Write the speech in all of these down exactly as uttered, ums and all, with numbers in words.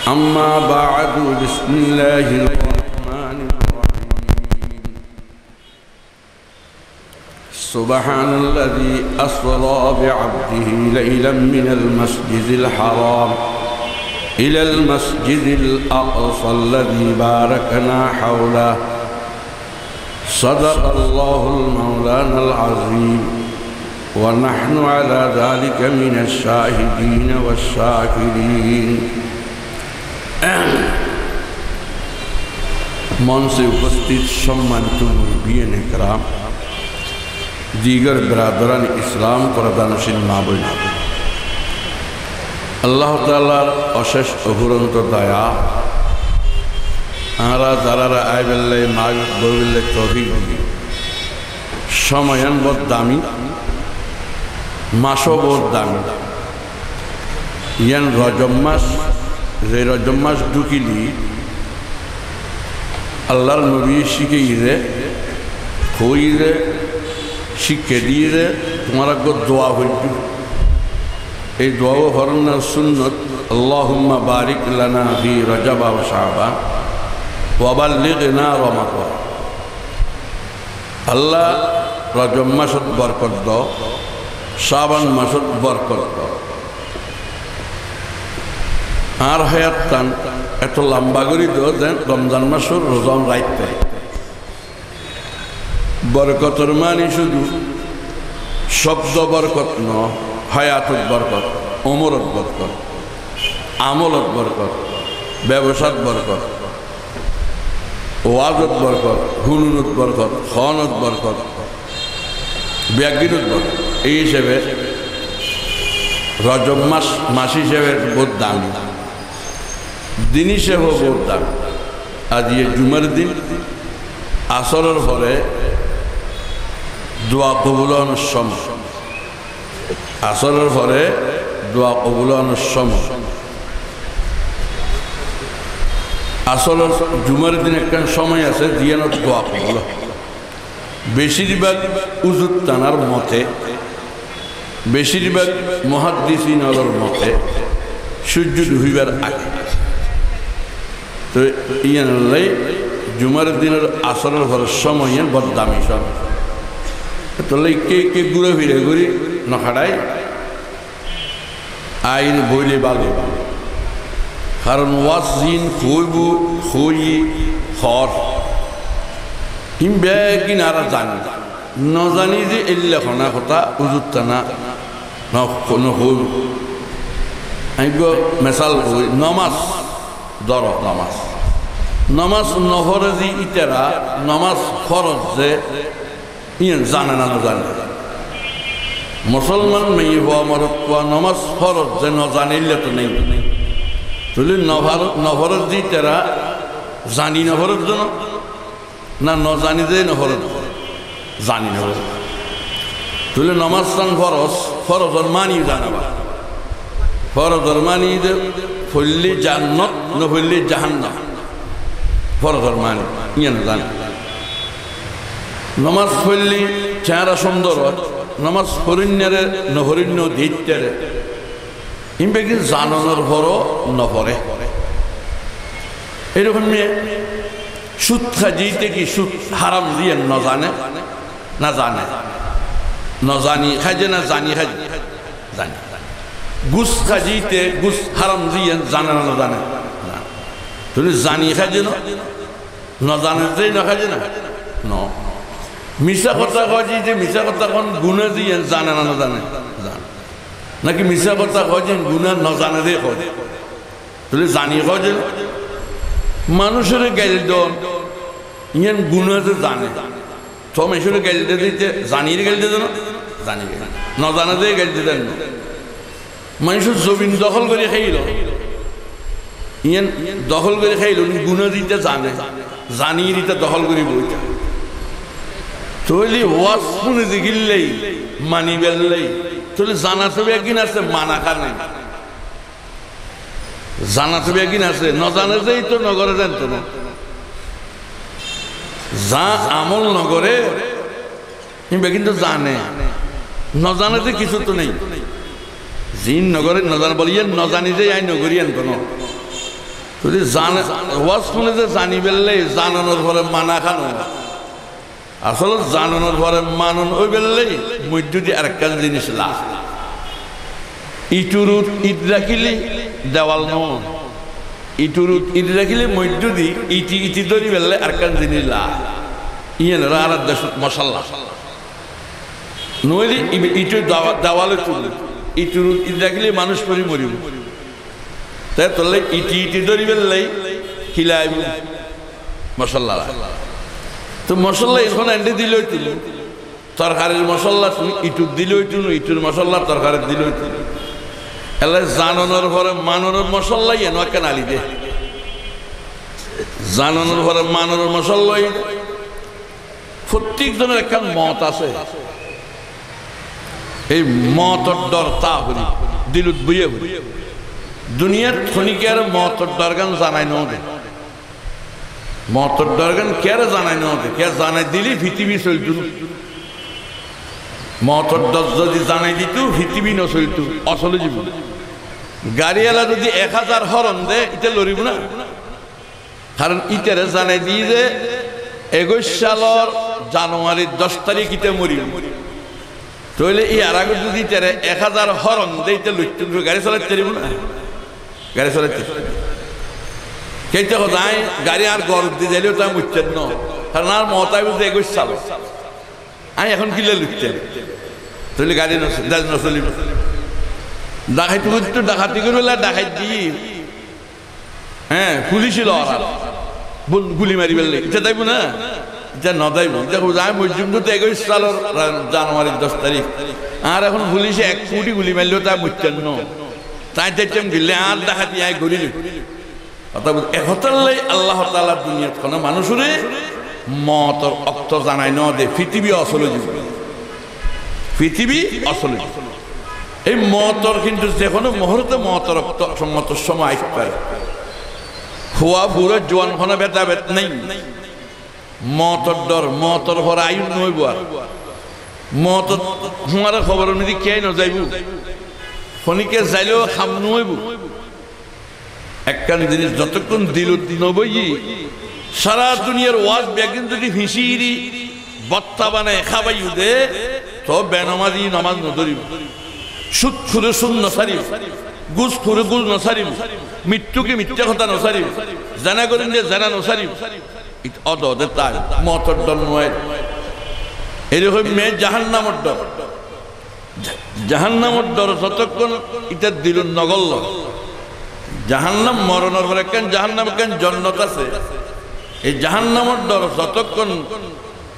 أما بعد، بسم الله الرحمن الرحيم. سبحان الذي أسرى بعبده ليلا من المسجد الحرام إلى المسجد الأقصى الذي باركنا حوله. صدق الله المولانا العظيم، ونحن على ذلك من الشاهدين والشاكرين. মঞ্চে উপস্থিত সম্মানিত মুরব্বিয়ানে কেরাম, দিগর বেরাদরানে ইসলাম, পর্দানশীন মা বইন, আল্লাহ তাআলার অশেষ অফুরন্ত দয়া, আরা যারারে আইবার লাগি, মাহফিল বইবার লাগি তৌফিক দিলা। সময়হান বউত দামি, মাসও বউত দামি। ইয়ান রজব মাস, যে রজব মাস ঢুকিলি, আল্লাহর নবী শিখাইরে, কইরে, শিক্ষা দিরে, তুমার আগে দোয়া পড়িও। এই দোয়াও পড়না সুন্নত, اللهم بارك لنا في رجب وشعبان وبلغنا رمضان. আল্লাহ, রজব মাসত বরকত দেও, শাবান মাসত বরকত দেও। আর হায়াতহান এত লম্বা করি দেও যেন রমজান মাসর রোজা রাখতে। বরকতর মানি শুধু শব্দ বরকত নয়, হায়াতত বরকত, ওমরত বরকত, আমলত বরকত, ব্যবসাত বরকত, ওয়াজত বরকত, হুনুনত বরকত, খনত বরকত, বেগিনত বরকত। এই হিসাবে রজব মাস, মাস হিসাবে বউত দামি। দিন হিসাবে বউত দামি। আজ এ জুমার দিন, আসরর পরে দোয়া কবুল অনার সময়। আসরর পরে দোয়া কবুল অনার সময়। আসরর, জুমার দিন একখান সময় আছে, জিয়ানত দোয়া কবুল অয়। বেশিরভাগ উজুত তানার মতে, বেশিরভাগ মুহাদ্দিসিন অকলর মতে সূর্য ডুবিবার আগে। তো ইয়ান লাই জুমার দিনর আসরর পরর সময় ইয়ান বউত দামি সময়। তো লাই কে কে ঘুরাফিরা করি না কাটাই, আইন বইলে ভালো। কারণ ওয়াজ জিন কইবো, কই, কর। হিম বেগিন আরা জানি। না জানি যে এল্লে হনা কথা, উজুত তানা, না, না কইবো। আমি গো মেসাল কই, নমাজ, ধরো নমাজ। নমাজ না পড়ে যে ইতারা, নমাজ ফরজ যে, ইয়ান জানে না, না জানে। মুসলমান মেয়ে ফুয়া, মরদ ফুয়া, নমাজ ফরজ যে না জানিলে তো নেই। তাইলে না ফর-, না ফরজ যে তারা জানি না ফরজ যে না, না, না জানি যে না ফরজ, জানি না ফরজ। তাইলে নমাজ তান ফরজ, ফরজর মানি জানাবা। ফরজর মানি যে পড়লে জান্নাত, না পড়লে জাহান্নাম। ফরজর মানি, ইয়ান জানে। নমাজ পড়লে চেহারা সুন্দর অয়, নমাজ পড়ইন্নারে, না পড়ইন্না দেইত্তারে। ইন বেগিন জানানোর পরও না পড়ে। এরকম মেয়ে সুদ খাজিতে কি সুদ হারাম দিয়া না জানে, না জানে। না জানি খাজে না জানি খাজে, জানে। ঘুষ খাজিতে ঘুষ হারাম দিয়া জানে না, না জানে। না। তাইলে জানি খাজে না, না জানে যে না খাজে না। না। মিছা কথা কয় যে, যে মিছা কথা কন গুনা দিয়া জানে না, না জানে। জানে। নাকি মিছা কথা কয় যে গুনা না জানে যে কয়। তাইলে জানি কয় যে মানুষরে গাইল দেওন, ইয়ান গুনা যে জানে। তো মানুষরে গাইল দে দিতে, জানিরে গাইল দে না? জানি গাইল। না জানে যে গাইল দে দেন। মানুষর জমিন দখল করি খাইল। ইয়ান দখল করি খাইল, গুনা দিতে জানে। জানিরে ইতা দখল করি বইতে। তাইলে ওয়াজ হুনে দেখিলেই, মানি বেললেই। তাইলে জানা তো বেগিন আছে, মানা কার নাই। জানা তো বেগিন আছে, না জানে যেই তো না করে জানতো না। যা আমল না করে, ইন বেগিন তো জানে। না জানে যে কিছু তো নেই। জিন না করে, না জানে বলে, ইয়ে না জানি যে আই না করি আনতো না। Zudi zan-, waz funi ze zanibar lagi, zanonor fore mana kanu. Asol zanonor fore manon óibar lagi moiddodi arekkan zinis la. Itur ut it rakile dewal no. Itur ut it rakile moiddodi iti iti doribar lagi arekkan zinis la. Iyan ora arar desot mosalla. Noile i-, itu dewa-, dewal oitu. Itur ut it rakile manus pori moribo. Te tolle iti iti doribar lagi ki laibo? Mosalla. To mosalla iyan hon ende dile oitu. Torkarir mosalla tun itur dile oitu, itur mosalla torkarir dile oitu. Ela zanonor fore manonor mosalla iyan ekkan ali de. Zanonor fore manonor mosalla iyan. Fottek zonor ekkan mot ase. Ei motor dor ta fori, dilut boiya fori. Duniyat honikare motor dorgan zanai no de. Motor dorgan kiyare zanai no de, kiyare zanai dile fitibi soltu no. Motor dor zodi zanai ditu, fitibi no soltu, osol oi jibo. Gari ala zodi ek hazar horon de, ite loribo na. Karon itare zanai diye ze egoic salor Januari doc tarik ite moribo. Toile iyar age zodi itare ek hazar horon de, ite loittun, gari solai faribo na? Gari solai faribo? Kete hozai gari ar gor di zaile ota mucce no. Karon ar mot aibo ze egoic salot. Añí ehón killa luittám? Toile gari no, dec no solibo. Dakaiti goitto, dakaiti gorí bela dakaiti di. Há, fulice lorar. Bul-, guli mari bela. Ita zaibo na? Ita no zaibo. Ita huzai mojjum dut egoic salor ra-, Januari doc tarik. Ar ehón fulice ek kuti guli marileo ta muittám no. Tai taittám gille ar dakaiti añí gorí loi. Ota buz-, e hotar lai Allah Taala duniyat hono manusore motor okto zanai no de, fitibi osol oi jibo. Fitibi osol oi jibo. Ei motor kintu ze hono muhurte motor okto, motor somoy aite fare. Fua fura juan hono bedabed nai. Motor dor, motor fore aiyun no oibo ar. Motor fumare koboror midi kiyai no zaibo. Honikka zaileo ham no oibo. Ekkán zinis zotokkon dilot no boiye, sara duniyar waz beggín zodi fisiri botta banai hábaiyo de, to benomazi nomas no doribo. Sudkure sud no saribo, guskhore gus no saribo, mittuke mitte hota no saribo, zena gorinde zena no saribo. It odo de tai, motor dor no air. Ere hoi me jahannamor dor. Ja-, jahannamor dor zotokkon ita dilot no gollo. Jahannam moronor fore ekkán jahannam, ekkán jonnot ase. Ei jahannamor dor zotokkon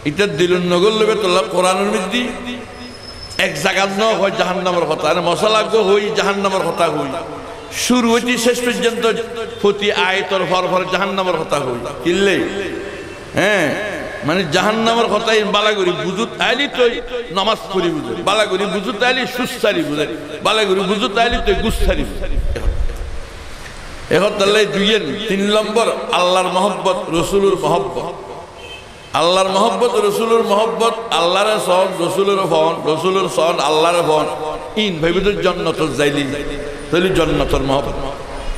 ita dilot no gollo, betolla Kuranor moidde ek zagat no hoi jahannamor hota, ene mosala go hoi jahannamor hota hoi. Curu oite cec foijjonto foti ayator for for jahannamor hota hoi. Kille? Há, mane jahannamor hota iyan bala gori buzot aile toi nomas fori buze, bala gori buzot aile sud sari buze, bala gori buzot aile toi gus sari buze. E hotalla duiyan, tin lombor, Allar mohobbot, Rosulor mohobbot. Allar mohobbot, Rosulor mohobbot, Allare son, Rosulore fon, Rosulore son, Allare fon. In faibo de jonnotot zaile, toile jonnotor mohobbot.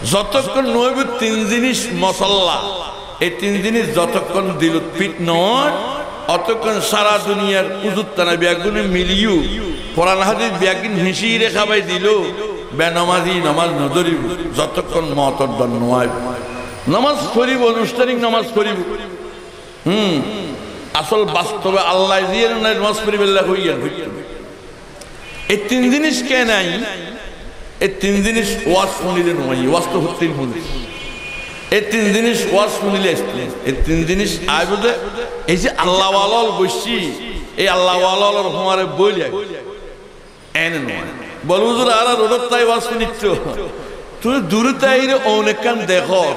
Zotokkon no oibo tin zinis mosalla, e tin zinis zotokkon dilot fit no oi, otokkon sara duniyar uzur tana beggune miliyo, Kuran hadis beggín fisiri hábai dileo, benomazi nomas no doribo, zotokkon motor dor no aibo. Nomas foribo, onustanik nomas foribo. Hum, asol bastobe Allah ziyan nai nomas foribolla hoiyan hoito. E tin zinis ke nai? E tin zinis waz funile no ai, waz to hottin funi. E tin zinis waz funile aste. E tin zinis aibo de, ei ze Allah wala ol boici, ei Allah wala olor fumare boli aibo. Ene no ai. Bole, huzur, ara rodot tai waz funitto. Tui duri taire on ekkan dekor.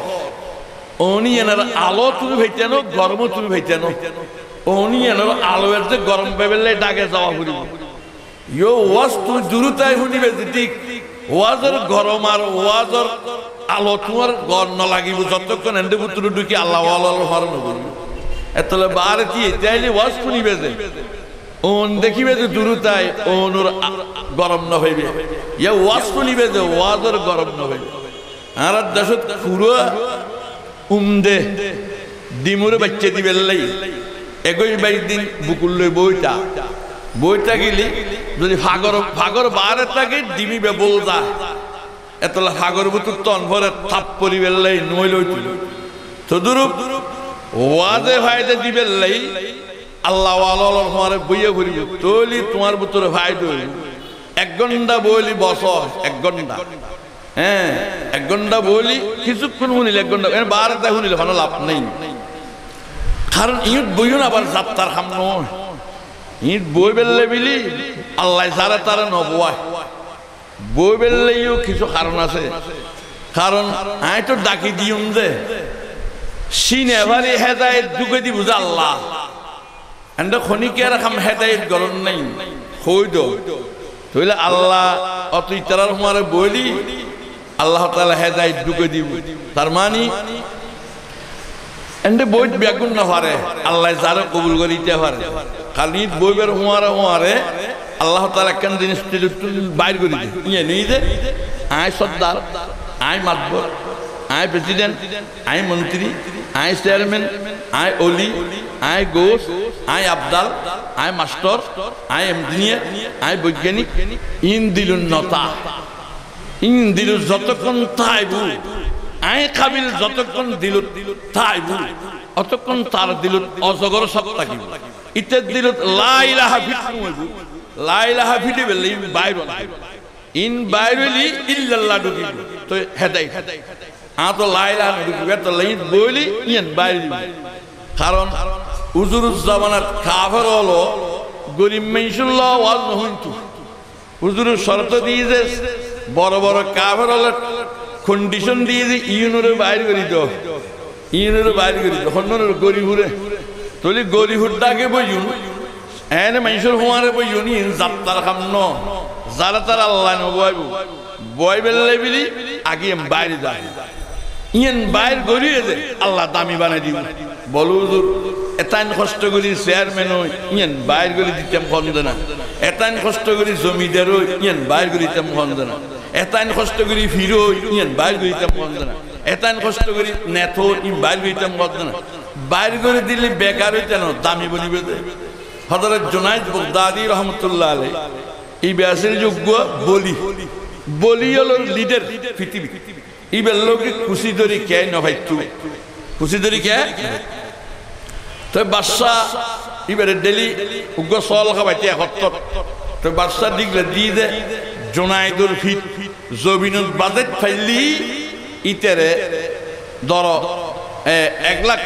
On iyanor alo tui faita no, gorom tui faita no. On iyanor alo edde gorom faiballai dage zawa foribo. Yo waz tui duri tai funibe de thik. Wazor gorom ar wazor alo tuar gom no lagibo, zotokkon ende buturu duki Allah wala olor fumare no bolibo. Etolla bare ti ete aile waz funibe de. On dekibe de duri tai, onor a-, gorom no faibe. Ya waz funibe de, wazor gorom no faibe. Añárar decot kura umde, dimure bacce dibellai. Egoic baic din bukul loi boita. Boita gili, zodi fagor, fagor baare take dimi bebul za. Etolla fagor butu ton fore tap poribellai nuoi loitu. Todurup waze faida dibellai, Allah wala olor fuare boiya foribo. Toile tuar butore faida oibo. Ek gonda boili boso, ek gonda. He, ek gonda boili, kisukkun funile ek gonda, en baare ta funile hono laf nei. Karon iut boiyon abar zattar ham noi. Iut boibelle bili, Allah zare tare no boai. Boibelleyo kisu karon ase. Karon añí to daki diyum de, sine fari hedayet duke dibo de Allah. Ende honiker ham hedayet goron nei, hoi do. Toile Allah oto itarar fuare boili, Allah Taala hedayet duke dibo. Tar mani, ende boit beggún no fare, Allah zare kobul gori dite fare. Karon iut boibar fuare fuare, Allah Taala ekkan din stage ottun bair gori de. Iye nei de, añí sordar, añí matbor, añí president, añí montri, añí chairman, añí oli, añí gous, añí abdal, añí mastor, añí engineer, añí boigyanik, in dilot no ta. In dilot zotokkon taibo, añí kabil zotokkon dilot taibo, otokkon tar dilot ojogor sot takibo. Itar dilot la ilaha fit nuoibo. La ilaha fit ibelle in bair oi. In bair oile illallah dukibo. Toi hedayet. Añto la ilaha no dukibo, etolla iut boili iyan bair dibo. Karon uzuror zomanat kafer olo gorib maincólla waz no funto. Uzure sorto diye de, boro boro kafer olor condition diye de, iyunore bair gori do, iyunore bair gori do, honnunore gori fure. Toile gori fur dage boiyun, ene maincór fuare boiyun, iyan zattar ham no, zare tare Allah no boaibo. Boibelle bili age iyan bair za. Iyan bair goriye de Allah dami banai dibo. Bolo, "Uzur, etain hosto gori chairman oi, iyan bair gori ditam hondena. Etain hosto gori zomidar oi, iyan bair gori ditam hondena. Etain hosto gori fir oi, iyan bair gori ditam hondena. Etain hosto gori neta oi, iyan bair gori ditam hondena." Bair gori dile bekar oite no, dami bonibo de. Hozrot Junaid Bugdadi rahmatullah alaih, ibe asel je uggwa boli. Boli olor leader pitibit. Ibar loge kusi dori ke no faitto. Kusi dori ke? Toi badsa ibare daily uggwa sol habaite ek ottot. Toi badsa digla diye de, Junaidor fit zobinot bazet faille itare doro, e, ek lak,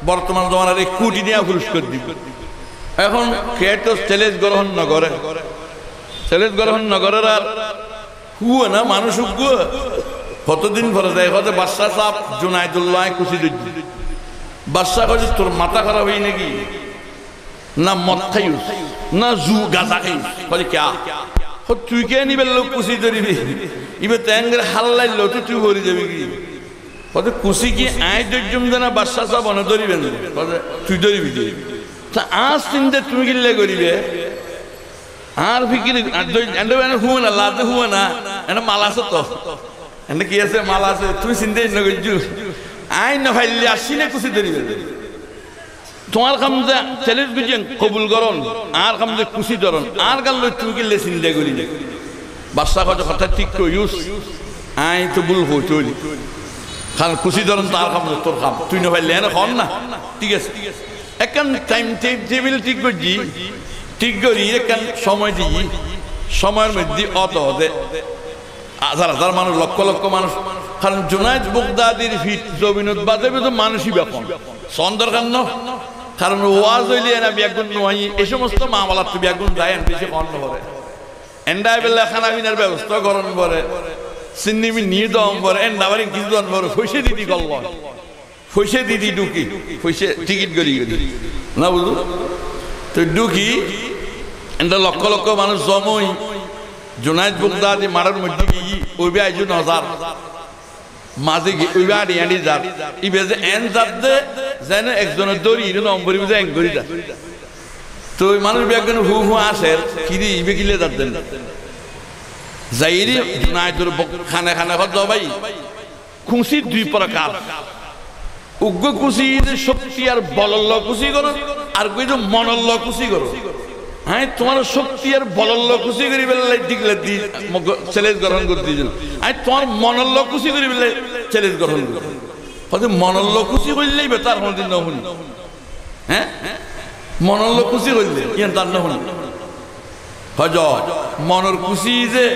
bortoman zomanar ek koti tiya furuskar dibo. Ehon keto challenge grohon no gore. Challenge grohon no gore ar Huana manúc uggwa. Hotodin fore zai hoó de, "Badsa saab, Junaidor loi añí kusi dóijji." Badsa hoó de, "Tor mata harap óiye naki? Na mod háiyos, na ju gaza háiyos?" Hoó de, "Kiya?" Hoó, "Tui kiyá ibar loi kusi dóribi? Iba to engori hállaillo, tui fori zabi ki?" Hoó de, "Kusi ki añí dóijjum de na badsa saab one dóriben de?" Hoó de, "Tui dóribi de." Te añár sinde tui killa goribe? Añár fikir, ende, ende huana, lade huana, ende mal asé to. Ende ki asé, mal asé, tui sinde no goijjo. Añí no faille ar sine kusi dóribe. Tuáñr ham de challenge goijjum, kobul goron, añár ham de kusi doron, añár galla tui killa sinde goribe? Badsa hoó de, "Hotá thik hoiyos, añí to bul hoói toli. Karon kusi doron to añár ham de, tor ham, tui no faille ene hoó na. Thik asé." Ekkan time te-, table thik goijji, thik gori ekkan somoy diyi, somoyor moidde oto de azar azar manúc, lokko lokko manúc. Karon Junaid Bugdadir fit zobinot bazaibo de manúc iba hon? Son dorkar no. Karon waz óile ene beggún no aiye, ei somosto mamalat to beggún zai, en beci hon no fore. Ende aibelle hána finar bebosta goron fore, sinni minni don fore, ende abar inki don fore, foisa di di golloi. Foisa di di dhuki, foisa tikit gori gori. Na buzo? To dhuki, ende lokko lokko manúc zoma ói, Junaid Bugdadi maçor moidde giye, oiba aijjo no zar. Maze giye, oiba añçi añçi zar. Iba ze en zar de, zene ekzone dóri, ire no foribo ze en gori zar. To manúc beggúne hu hu aser, "Kiri, iba killa zar de?" Zaire Junaidor bok-, hane hane hoó de, "Bái, Kusi dui prokar. Uggwá kusi de cokti ar bolor loi kusi goró, ar uggwá de monor loi kusi goró. Añí tuáñr cokti ar bolor loi kusi goríballa declare di, mo-, challenge gorón gorí diyé. Añí tuáñr monor loi kusi goríballa challenge gorón gorí. Hoito monor loi kusi goille iba tar honodin no funi. Hé? Monor loi kusi goille, iyan tar no funi. Hoito, monor kusi de,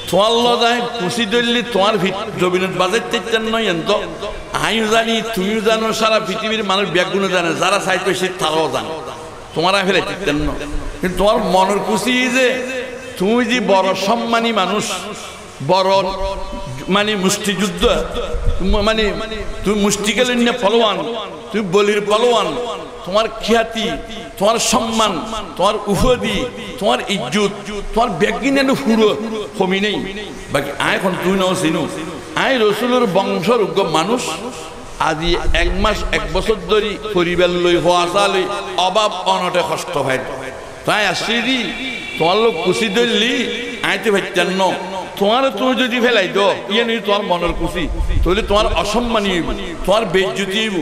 tuáñr loi de añí kusi dóille tuáñr fit zobinot bazai taittam no, iyan to añíyo zani, tumiyo zano, sara fitibir manúc beggune zane, zara saito se tarao zane. Tuáñre añí felai taittam no. Kintu tuáñr monor kusi de, tumi de boro sommani manúc, boro, mani, mustijuddha, mani, tumi musti keloinna polowan, tumi bolir polowan, tuáñr kiyati, tuáñr somman, tuáñr ufadi, tuáñr ijjut, tuáñr beggin ene fura, homi nei. Baki añí ehón tumi no sinu. Añí Rosulor bongsor uggwá manúc, azi ek mas, ek bosór dóri foribar loi, fuasá loi, obab onote hosto fair. Te añí así de, tuáñr loi kusi dóille, añí to faittam no. Tuáñre tumi zodi felai do, iyan oi tuáñr monor kusi, toile tuáñr osommani óibo, tuáñr beijjoti óibo,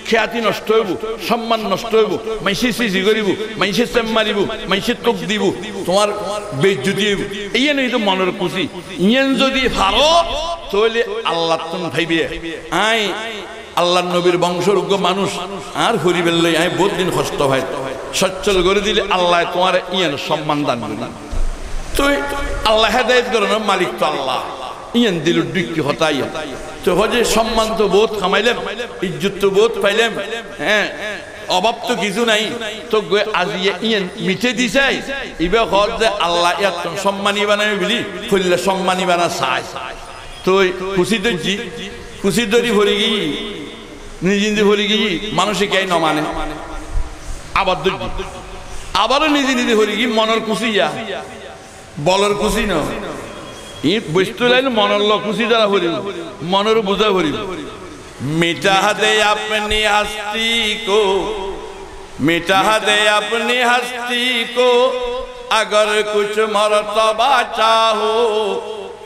kiyati nosto óibo, somman nosto óibo, maincé sisi goribo, maincé sem maribo, maincé tok dibo, tuáñr beijjoti óibo. Iyan oi to monor kusi. Iyan zodi faro, toile Allahtun faiba. Añí Allar nobir bongsor uggwá manúc, añár foribar loi añí bout din hosto fair. Soccol gori dile Allaye tuáñre iyan somman dan goribo. Toi Allah hedayet goronor malik to Allah. Iyan dilor dukki hotá iyan. Toi hoó de somman to bout hamailem, ijjot to bout failem, hé, obab to kisu nai. Toi goi aziye iyan mite di sai, iba hoó de Allah iyattun sommani banaibo buli, hoille sommani bana sai. Toi kusi dóijji, kusi dóri forigiyi, nizi nizi forigiyi, manúice kiyá no mane. Abar dóijji, abaró nizi nizi forigiyi, monor kusi ya, bolor kusi no. Ii bostu lail monor loi kusi dara foribo, monor buza foribo. مٹا دے اپنی ہستی کو، مٹا دے اپنی ہستی کو، اگر کچھ مرتبہ چاہو،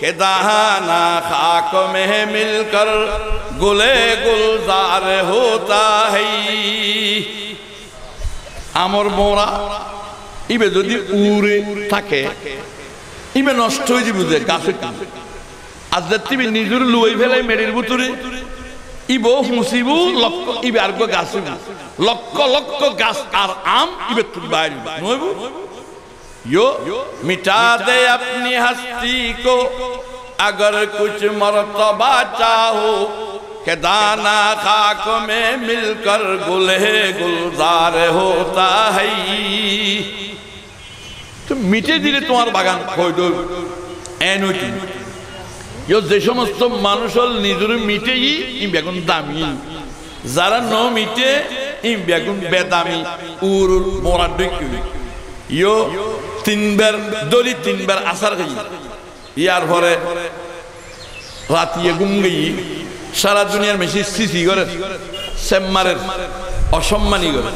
کہ دانا خاک میں مل کر گل گلزار ہوتا ہے۔ Amor bora, ibe zodi ure take, ibe nosto ói dibo de, gas óibo. Ar zette ibe nizor luwai felai meçir bútore, ibe fusibo, lokko, ibe areggwá gas óibo. Lokko lokko gas ar am ibettun bair óibo. No óibo? یوں مٹا دے اپنی ہستی کو، اگر کچھ مرتبہ چاہو، کہ دانا خاک میں مل کر گل گلزار ہوتا ہے۔ Toi mite dile tuáñr bagan foida óibo. En óitu. Yo, ze somosto manúc ol nizore mite, ii beggún dami. Zara no mite, ii beggún bedami, urur mora dóikki. Yo, tin bar dóri, tin bar asar hoi. Yar fore ratiye gúm giyé, sara duniyar maincé sisi gorer, sem marer, osommani gorer,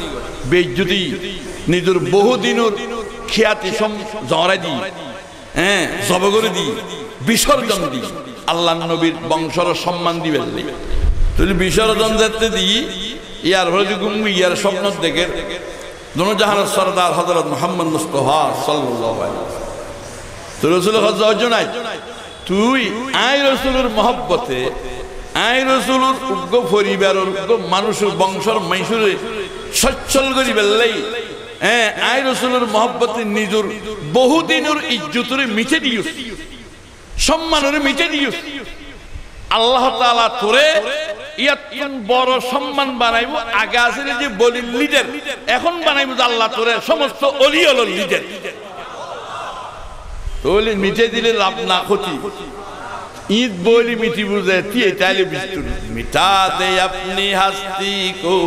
beijjoti, nizor bohú dinor kiyati som zorai di, ee, zobo gori di, bisorjon di, Allar nobir bongsor somman dibar lai. Toile bisorjon zette di, yar fore di gúm giyé, yar sopnot deker, দুনো জাহানর সরদার হযরত মুহাম্মদ মুস্তাফা সাল্লাল্লাহু আলাইহি ওয়াসাল্লাম। তো রসুল হযরত Junaid, tui añí Rosulor mohobbote, añí Rosulor uggwá foribaror, uggwá manúcor bongsor maincóre soccol goribar lai, ee, añí Rosulor mohobbote nizor bohú dinor ijjotore mite diyos, sommanore mite diyos. Allah Taala tore iyattun boro somman banaibo, age asile ze bolir lidar, ehón banaibo ze Allah tore somosto oli olor lidar. Toile mite dile laf na, koti. Iit boli mitibo ze, tiye taile bistur. مٹا دے اپنی ہستی کو،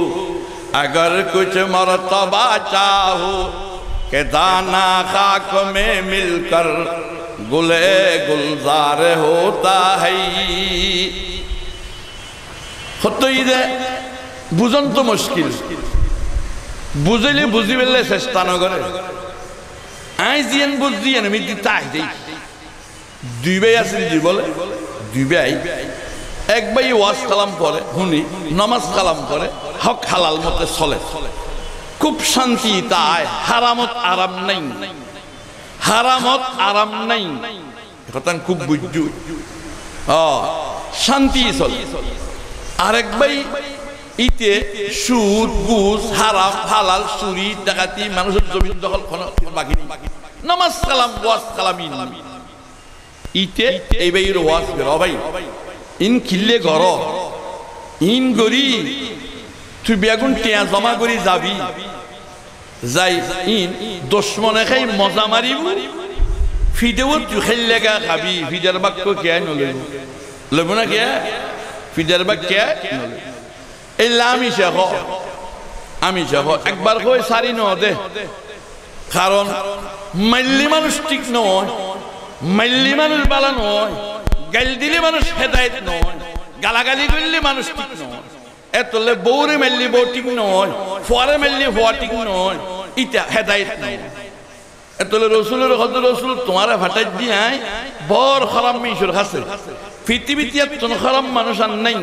اگر کچھ مرتبہ چاہو، کہ دانا خاک میں مل کر گل گلزار ہوتا ہے۔ Hoto ide buzon to muckil. Buzile buzibar lai sesta no gore. Añí ziyan buzzi, iyan mi di tai dei. Dui bai asil de bole, dui bai. Ek bai waz kalam fore, huni, nomaz kalam fore, hok halal mote sole. Kub santi tai, haramot aram nai. Haramot aram nai. E hotan kub buijju. O, santi sole. Arek bai ite sud, gus, haram, halal, suri, dakati, manusor zomin dohol, hono baki nai. Nomaz kalam, waz kalam in. Ite ei bair waz goro, o bai, in kille goro? In gori tui begun tia zoma gori zabi. Zai in dushmone hai moza maribo. Fideu tui haille ga habi, fidar bak ko kiya no loibo? Loibo na kiya? Fidar bak kiya no loibo? Ella ami sego, ami sego, ekbar hoi sari no de. Karon maille manus thik no, maille manus bala no, gail dile manus hedayet no, galagali goille manus thik no. Etolle boure maille bou thik no, fuare maille fua thik no, ita hedayet no. Etole Rosulore hodo, Rosul, tuare fatai di ai bor horap manucor hase. Fitibit iyattun horap manuc ar nai.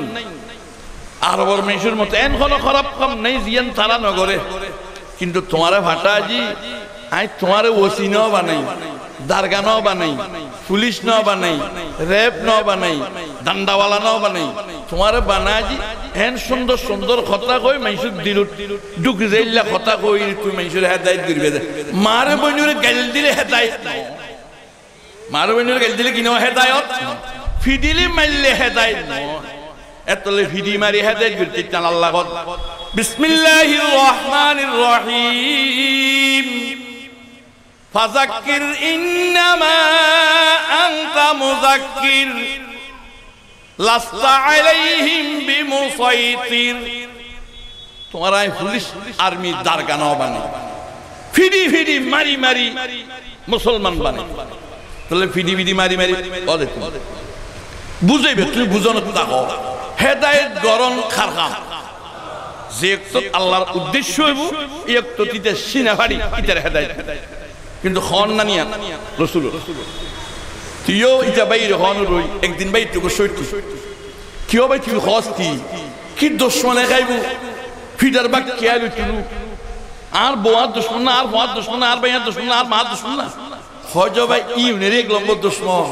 Arobor manucor moto en hono horap ham nai, ziyan tara no gore. Kintu tuare fatai di ai tuare wasi no banai, darga no banai, fulic no banai, rep no banai, dandawala no banai. Tuare banai di en sundor sundor hota hoi manucor dilot duki zailla hota hoi tui manucor hedayet goriba de. Mare boinore gail dile hedayet no. Mare boinore gail dile ki no hedayet? Fidile maille hedayet no. Etole fidi mari hedayet gori titan Allah god. Bismillahir Rahmanir Rahim. Fazakir innama anta muzakir. Lasta alaihim bimusaitir. Tuare fulic, armi, darga no banai. Fidi fidi mari mari musolman banai. Tole fidi fidi mari mari ode tui buzaiba, tui buzon ta ho. Hedayet goron kar ham? Ze oktot Allahr uddecco oibo, e oktot ite sina fari, itar hedayet. Kintu hon na niyan Rosul. Tuiyo ita baire hon roi, ekdin baire tui go soiti. Ki o bai tui hos ti, ki dushmone haibo, fidar bak kiya loi tulu. Ar bouar dushmon na, ar fuar dushmon na, ar baiyar dushmon na, ar mar dushmon na. Hojo bai, inore ek lombor dushmon.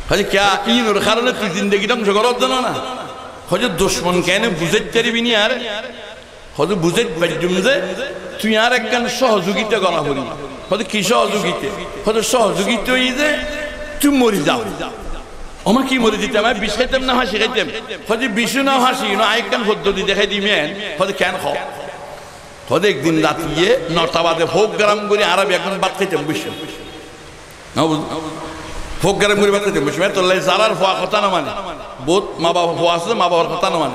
Hojo kiya inor karone tui zindegi dongso goros de no na. Hojo dushmon kene buzet tari bini are. Hodo buzet baijjum ze tui ar ekkan sohojogita gora foribo. Hodo ki sohojogita? Hodo sohojogita oi ze tui mori zao. Oma ki mori zitam, ami bic haitam na fasi haitam? Hodo bic o na fasi no, ai ekkan foddoti dekhai dim en. Hodo ken ho? Hodo ekdin ratiye nota baje program gori ar beggune bat haitam boiccum. Program gori bat haitam boiccum. Etolla zarar fua hota no mane. Bout ma baf fua ase, ma bafar hota no mane.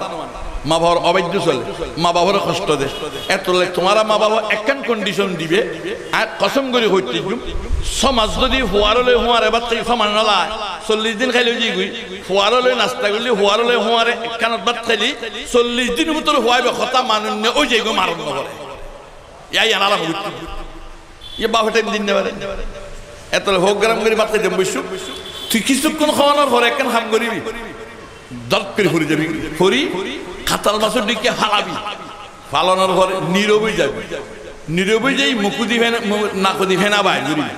Ma bafar obaiddo sole, ma bafare hosto de. Etolla tuara ma bafe ekkan condition dibe, ar kosom gori hoite jum, so mas zodi fuare loi fuare bat haiye, so mas no lai, sollic din haile oi jaibo. Fuare loi nasta goille, fuare loi fuare ekkanot bat haile, sollic din butore fuaibe hota manonne oi jaibo, maron no gore. Iya, iya nara hobi. Iya bafe time din no fare. Etolla program gori bat haitam boiccum. Tui kissukkon honor fore ekkan ham goribi. Dort gori fori zabi. Fori katal masor dike falabi. Falanor fore nirob oi zabi. Nirob oi zai mukudi fena, mu-, nakudi fena bair goribi.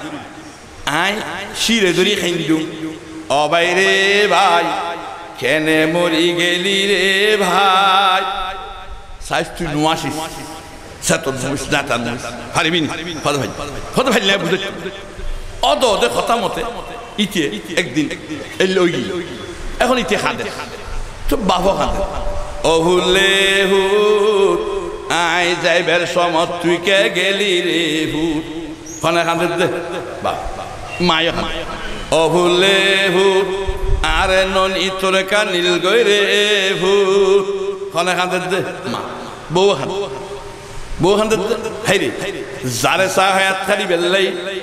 Ai sire dori haindum. O bai re bai, kene mori geli re bai. Sais tui no asis. Seton muis, natan muis. Faribi ni? Hodo fai, hodo fai le buzet. Odo de hota mote ite ekdin elle oi. Ehon ite hande. To bafo hande. O ful le ful, ai zaibar somot tui ke geli re ful. Hone hande de? Ba, maye hande. O ful le ful, are non itore kanil goi re ful. Hone hande de? Ma. Bou hande. Bou hande de? Haire. Zare sa hayat kari bellai.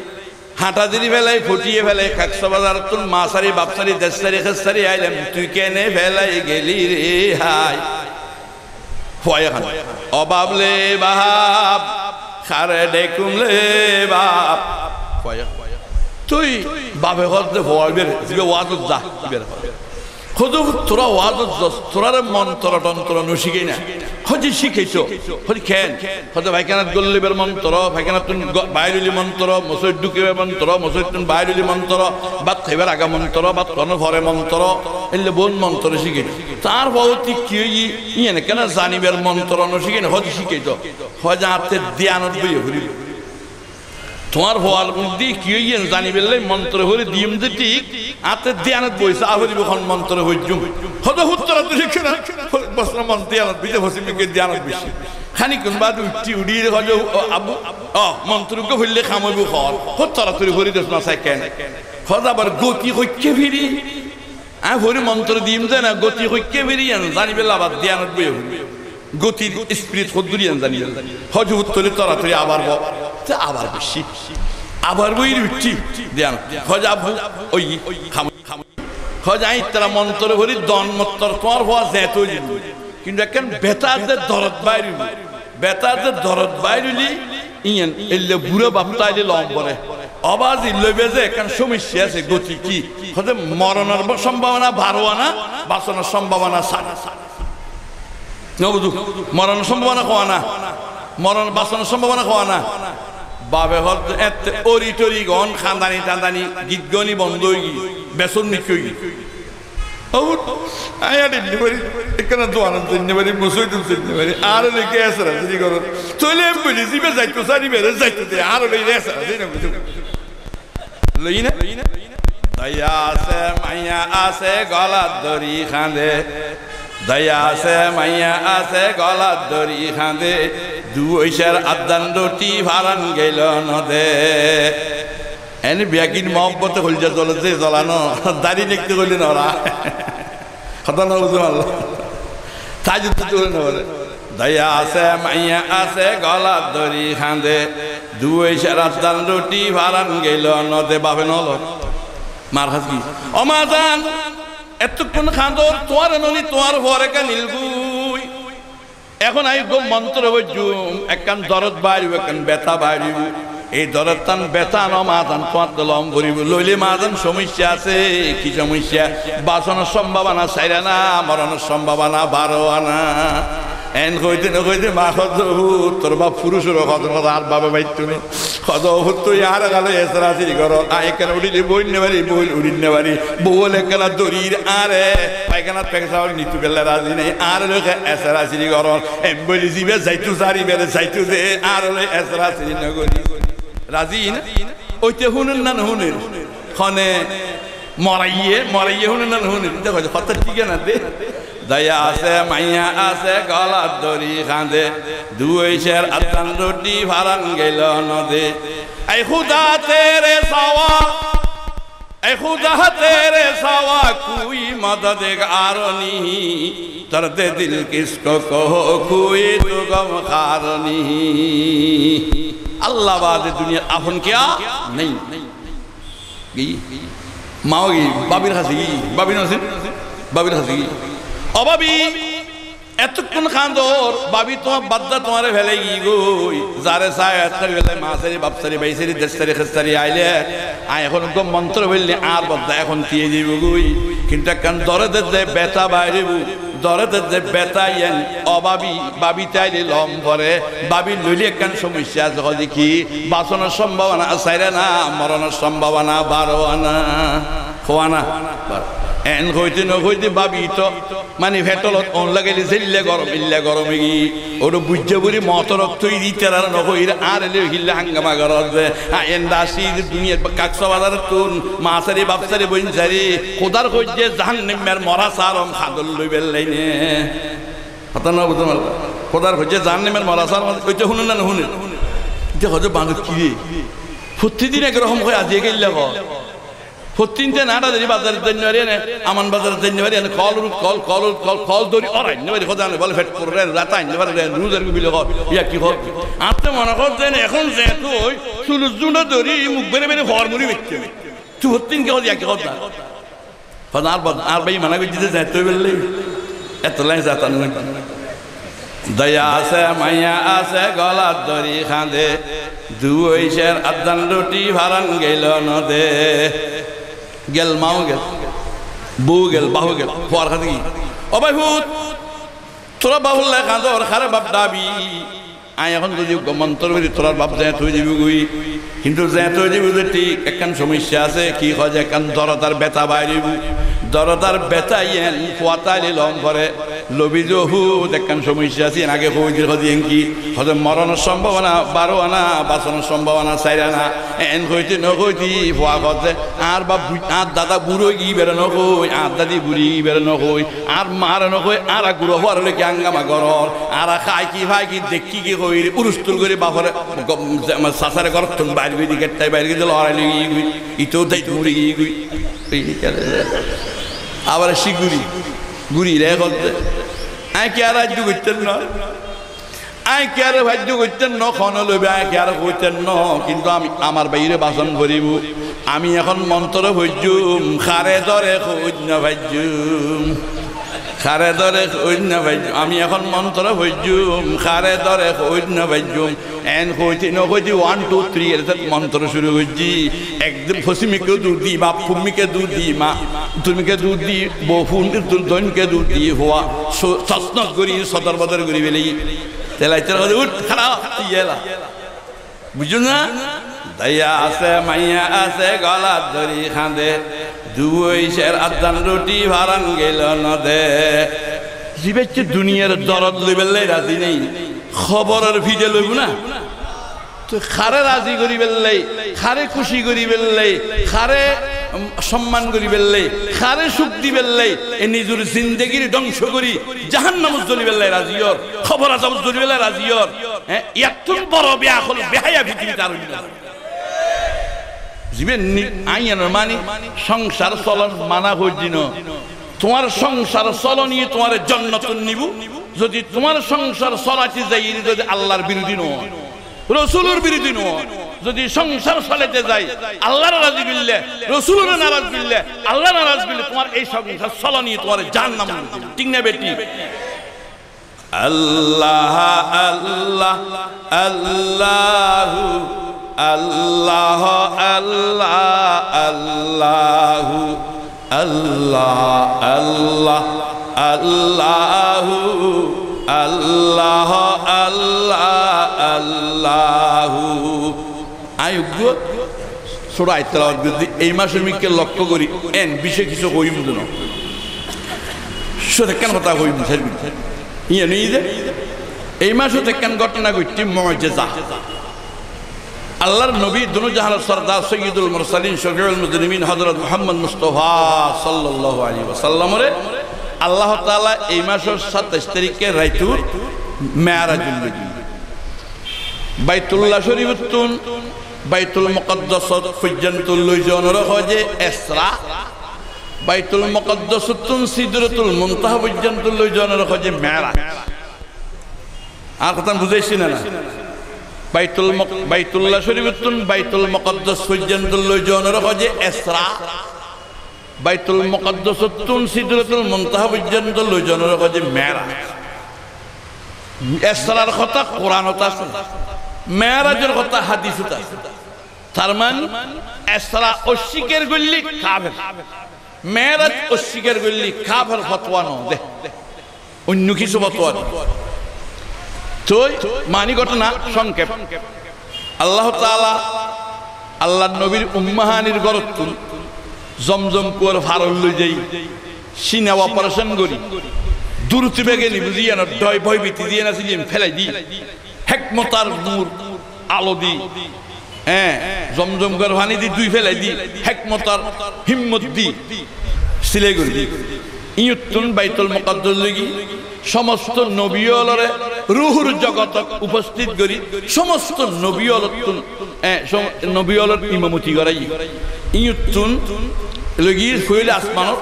Hata diri felai, fotiye felai, Kaksabazar tun ma sari, baf sari, dec sari, hes sari ailem, tui kene felai geli re hai. Fuaye hande. O baf le baf, hare dekum le baf. Fuaye hande. Tui bafe hos de fua ibere, zibe wazot za, ibere. Hozo tura wazot zos, turare montoro tontoro no sikei na. Hozo sikei to. Hozo ken? Hozo faikanat golle ibar montoro, faikanattun go-, bair oile montoro, mosoit dukibar montoro, mosoittun bair oile montoro, bat haibar age montoro, bat honor fore montoro, ella bout montoro sikei. Tar fua oti ki oiye, iyan ekkena zanibar montoro no sikei na, hozo sikei to. Hozo añtte diyanot boiya foribo. Tuar fuar moddhe ki oiye zanibar lai montoro fori diyum de thik, añtte diyanot boi sa foribo hon montoro foijjum. Hozo hut toratori kena, bosra mon diyanot boide fosi mike diyanot boisi. Hanikkun bade uitti uiri hozo, o abu, o montoro uggwa foille ham oibo hor. Hut toratori fori dos ma sai ken. Hozo abar goti hoikke firi. Añí fori montoro diyum de na, goti hoikke firi iyan zanibar lai abar diyanot boiya fori. Gotir spirit hoddur iyan zani. Hozo hut toratori abar bo. Te abar boisi. Abar boiri uitti. Diyanot. Hozo abu, oi, ham. Hozo añí ittara montoro fori don mottor tuar fua zet oijibo. Kintu ekkan beta de dorod bair oibo. Beta de dorod bair oile iyan ella bura bafta aile lom fore. O bazi loibe ze ekkan somossa ase, goti ki? Hoze moronor sombabona baro ana, basonor sombabona sare. No buzu? Moronor sombabona ho ana? Moron, basonor sombabona ho ana? Bafe hoze ette ori tori gon, kandani tandani, git goni bondo oigiye, beson mikki oigiye. Añí ar hinne fari, ekkena duan hinne fari, musoidun hinne fari, añára loi ki esera seri goron? Toile buli zibe zaito sari bere zaito de, añára loi esera seri na buzu. Loi na? Daya ase, maiya ase, golat dori kande. Daya ase, maiya ase, golat dori kande. Dui ser addan roti faran gelo no de. Eni biyakin mohobbote holja zole ze zolano, dari nekte hoile nora. Hotá no buzon Allah. Tajud to hoile nora. Daya ase, maiya ase, golat dori kande. Dui ser addan roti faran gelo no de, bafe no lo. Mar hasi ki? O ma zan, ettokkun kandor, tuare no ni, tuar fore kanil goi. Ehon añí ekko montoro foijjum, ekkan dorod baribo, ekkan beta baribo. Ei doroddan betan o ma zan tuañtte lom foribo. Loile ma zan somossa ase, ki somossa? Basonor sombabona sair ana, moronor sombabona baro ana. En hoite no hoite ma hoze, "O fut, tor baf furus ore," hoze, "hoze ar bafe faitto ni." Hoze, "O fut, tui añáre gale esera seri goron, añí ekkena urile boin no fari, boin urin no fari, bou ole ekkena dorir, añáre faikanat peksaw nitu gele razi nai, añáre loi ki esera seri goron, em buli zibe zaito sari bere zaito de, añáre loi esera seri no gori." Razi na? Oite huner na no huner? Hone moraiye, moraiye huner na no huner? Ite hoiye hotá thik na de. Daya ase, maiya ase, golat dori kande. Dui ser addan roti faran gelo no de. Ai Khuda tere siwa, ai Khuda tere siwa koi madadgaro nahi. Darde dil kisko kaho, koi to gamkhar nahi. Allah bade duniyat afon kiya nahi. Gi? Mao gi, babir hase gi, babi no sin? Babir hase gi. O babi, ettokkun kandor, babi tuañr badda tuañre felai gi goi. Zare sayo, et sari felai, ma sari, baf sari, bai sari, dec sari, khes sari aile, añí ehon ekko montoro foille añár badda ehon tiye dibo goi. Kintu ekkan dorodor ze beta bairibo. Dorodor ze beta iyan, o babi, babi taile lom fore, babi loile ekkan somossa ase, hoze ki? Basonor sombabona sair ana, moronor sombabona baro ana. Ho ana? Baro. En hoite no hoite babi to, mani fetrolot on lagaile zelle gorom, ille gorom egi. Oro bujja buri motorot toi di terara no hoire, añáre loi hille hangama goror ze. A, en dasi duniyar ba-, Kaksa Bazar tun, ma sari, baf sari, boin sari, Khudar hoijje jahannamor mora sarom hadol loi bellai ne. Hotá no buzon Allah. Khudar hoijje jahannamor mora sarom, oite huner na no huner? Ite hoze bandu ki re? Fottidin ek rokom hoi, aijja kille ho. Fottidin te nada deri bazar zai no fari ene, Aman Bazar zai no fari ene, kol urut, kol, kol urut, kol, kol dori or ai no fari, hoda no bole fet pore, rat ai no fari, ruzar gubile ho, ya ki ho. Atte mone hor ze ehon ze tui, sulus zuna dori, muk bere bere hor muri bitte. Tui fottidin ki ho, ya ki ho da. Fana ar ba-, ar bai mana goi dide ze tui belle. Etto lai zatan goi. Daya ase, maiya ase, golat dori kande. Dui ser addan roti faran gelo no de. Gel, mao gel. Bou gel, baf gel, fuar hadi ki, "O bái fut, tora baf lai kandor, hare baf dabi? Añí ehón zodi uggwá montor fori, torar baf zeñt ói zaibo goi. Kintu zeñt ói zaibo de thík, ekkán somossa asé, ki hoó ze ekkán dorodar beta bair óibo. Dorodar beta iyan fuataile lom fore, lobi ze fut, ekkán somossa asé, iyan age hoó ze, hoó ze iyan ki?" Hoó ze moronor sombabona baro ana, basonor sombabona sair ana. En hoite no hoite fua hoó ze, "Añár baf bu-, añár dada buro ói giyé, ibare no hoi, añár dadi buri giyé, ibare no hoi, añár mare no hoi, añára gura fuar loi ki angama goror, añára hái ki, fái ki, dekí ki hoire, urustul gori bafore, go-, ze-, ma-, sasare gorottun bair gori di, gettai bair gori di, lorai loi giyé goi, ito dai muri giyé goi." Abar así guri, guri re hoó ze, "Añí ki ar aijjo goittám no? Añí ki ar faijjo goittám no, hono lobi añí ki ar hoitám no, kintu ami, amar baire bason foribo. Ami ehón montor foijjum, hare dore hoit no faijjum. Hare dore hoit no faijjum. Ami ehón montor foijjum, hare dore hoit no faijjum." En hoite no hoite one, two, three, ete montor curu goijje. Ekdom fosimike dud di baf, fumike dud di ma, turmike dud di bou, fun, tur-, doinke dud di fua, so-, sosnos gori, sodor bodor gori félaiye. Te laitar hoó ze, "Ut, hara, tui ela." Buijjo na? "Daiya asé, maiya asé, golat dori hande, dui ser addan ruti faran gelo no de." Zibe ki duniyar dorod loibar lai razi nei, hoboror fide loibo na. Tui hare razi goribar lai, hare kuci goribar lai, hare, um, somman goribar lai, hare suk dibar lai, e nizor zindegire dongso gori jahannamot zolibar lai razi or, hobor azabot zolibar lai razi or. Hé, iyattun boro beakol, behaya fitibit ar oi no. Zibe ni, añí iyanor mani songsar solon mana hoijji no. Tuáñr songsar soloniye tuáñre jonnot nibo, zodi tuáñr songsar solaite zaiyore zodi Allar birudi no, Rosulor birudi no, zodi songsar solaite zai, Allar naraz goille, Rosulor naraz goille, Allar naraz goille, tuáñr ei songsar soloniye tuáñre jahannamot nibo. Thík na bethík? Allah, Allah, Allahu, Allah, Allah, Allahu, Allah, Allah, Allahu, Allah, Allah, Allahu. Añí uggwá sura ayat telawat goijji, ei masor mikká lokko gori, en beci kisu hoiyum de no. Sot ekkán hotá hoiyum de, sar goijji. Iyan oi de, ei masot ekkán gótona goitte, mojeza. Allar nobi, dunu jahanor sordar, Sayyidul Mursalin, Shafiul Muznimin, Hozrot Muhammad Mustafa sallallahu alaihi wasallamore Allah Taala ei masor satais tarike raitur Me'raj loi Baitullah Shorifottun Baitul Mukaddasot foijjonto loi zonore hoó ze Isra, Baitul Mukaddasottun Sidratul Muntaha foijjonto loi zonore hoó ze Me'raj. Añár hotán buzaisso ne na? Baitul Muk-, Baitullah Shorifottun Baitul Mukaddas foijjonto loi zonore hoó ze Isra, Baitul Mukaddasottun Sidratul Muntaha foijjonto loi zonore hoó ze Me'raj. Israr hotá Kuranot asé, Me'rajor hotá hadisot asé. Tar mani, Isra ossíkar goille kafer, Me'raj ossíkar goille kafer, fotwa no de. Oinno kisu fotwa de. Toi mani gótona songkep. Allah Taala Allar nobir ummahanir gorottun Zomzom kuar farot loi zai, sina operation gori, duroti begeni buzi iyanor doi boibiti ziyan asé iyan felai di, hekmotar nur alo di, Zomzom kuar fani di dui felai di, hekmotar himmot di, silai gori di. Iyottun Baitul Mukaddas loigi somosto nobi olore ruhur jogotot upostit gori, somosto nobi olottun, e, som-, nobi olor imamoti gorai. Iyottun loigi foila asmanot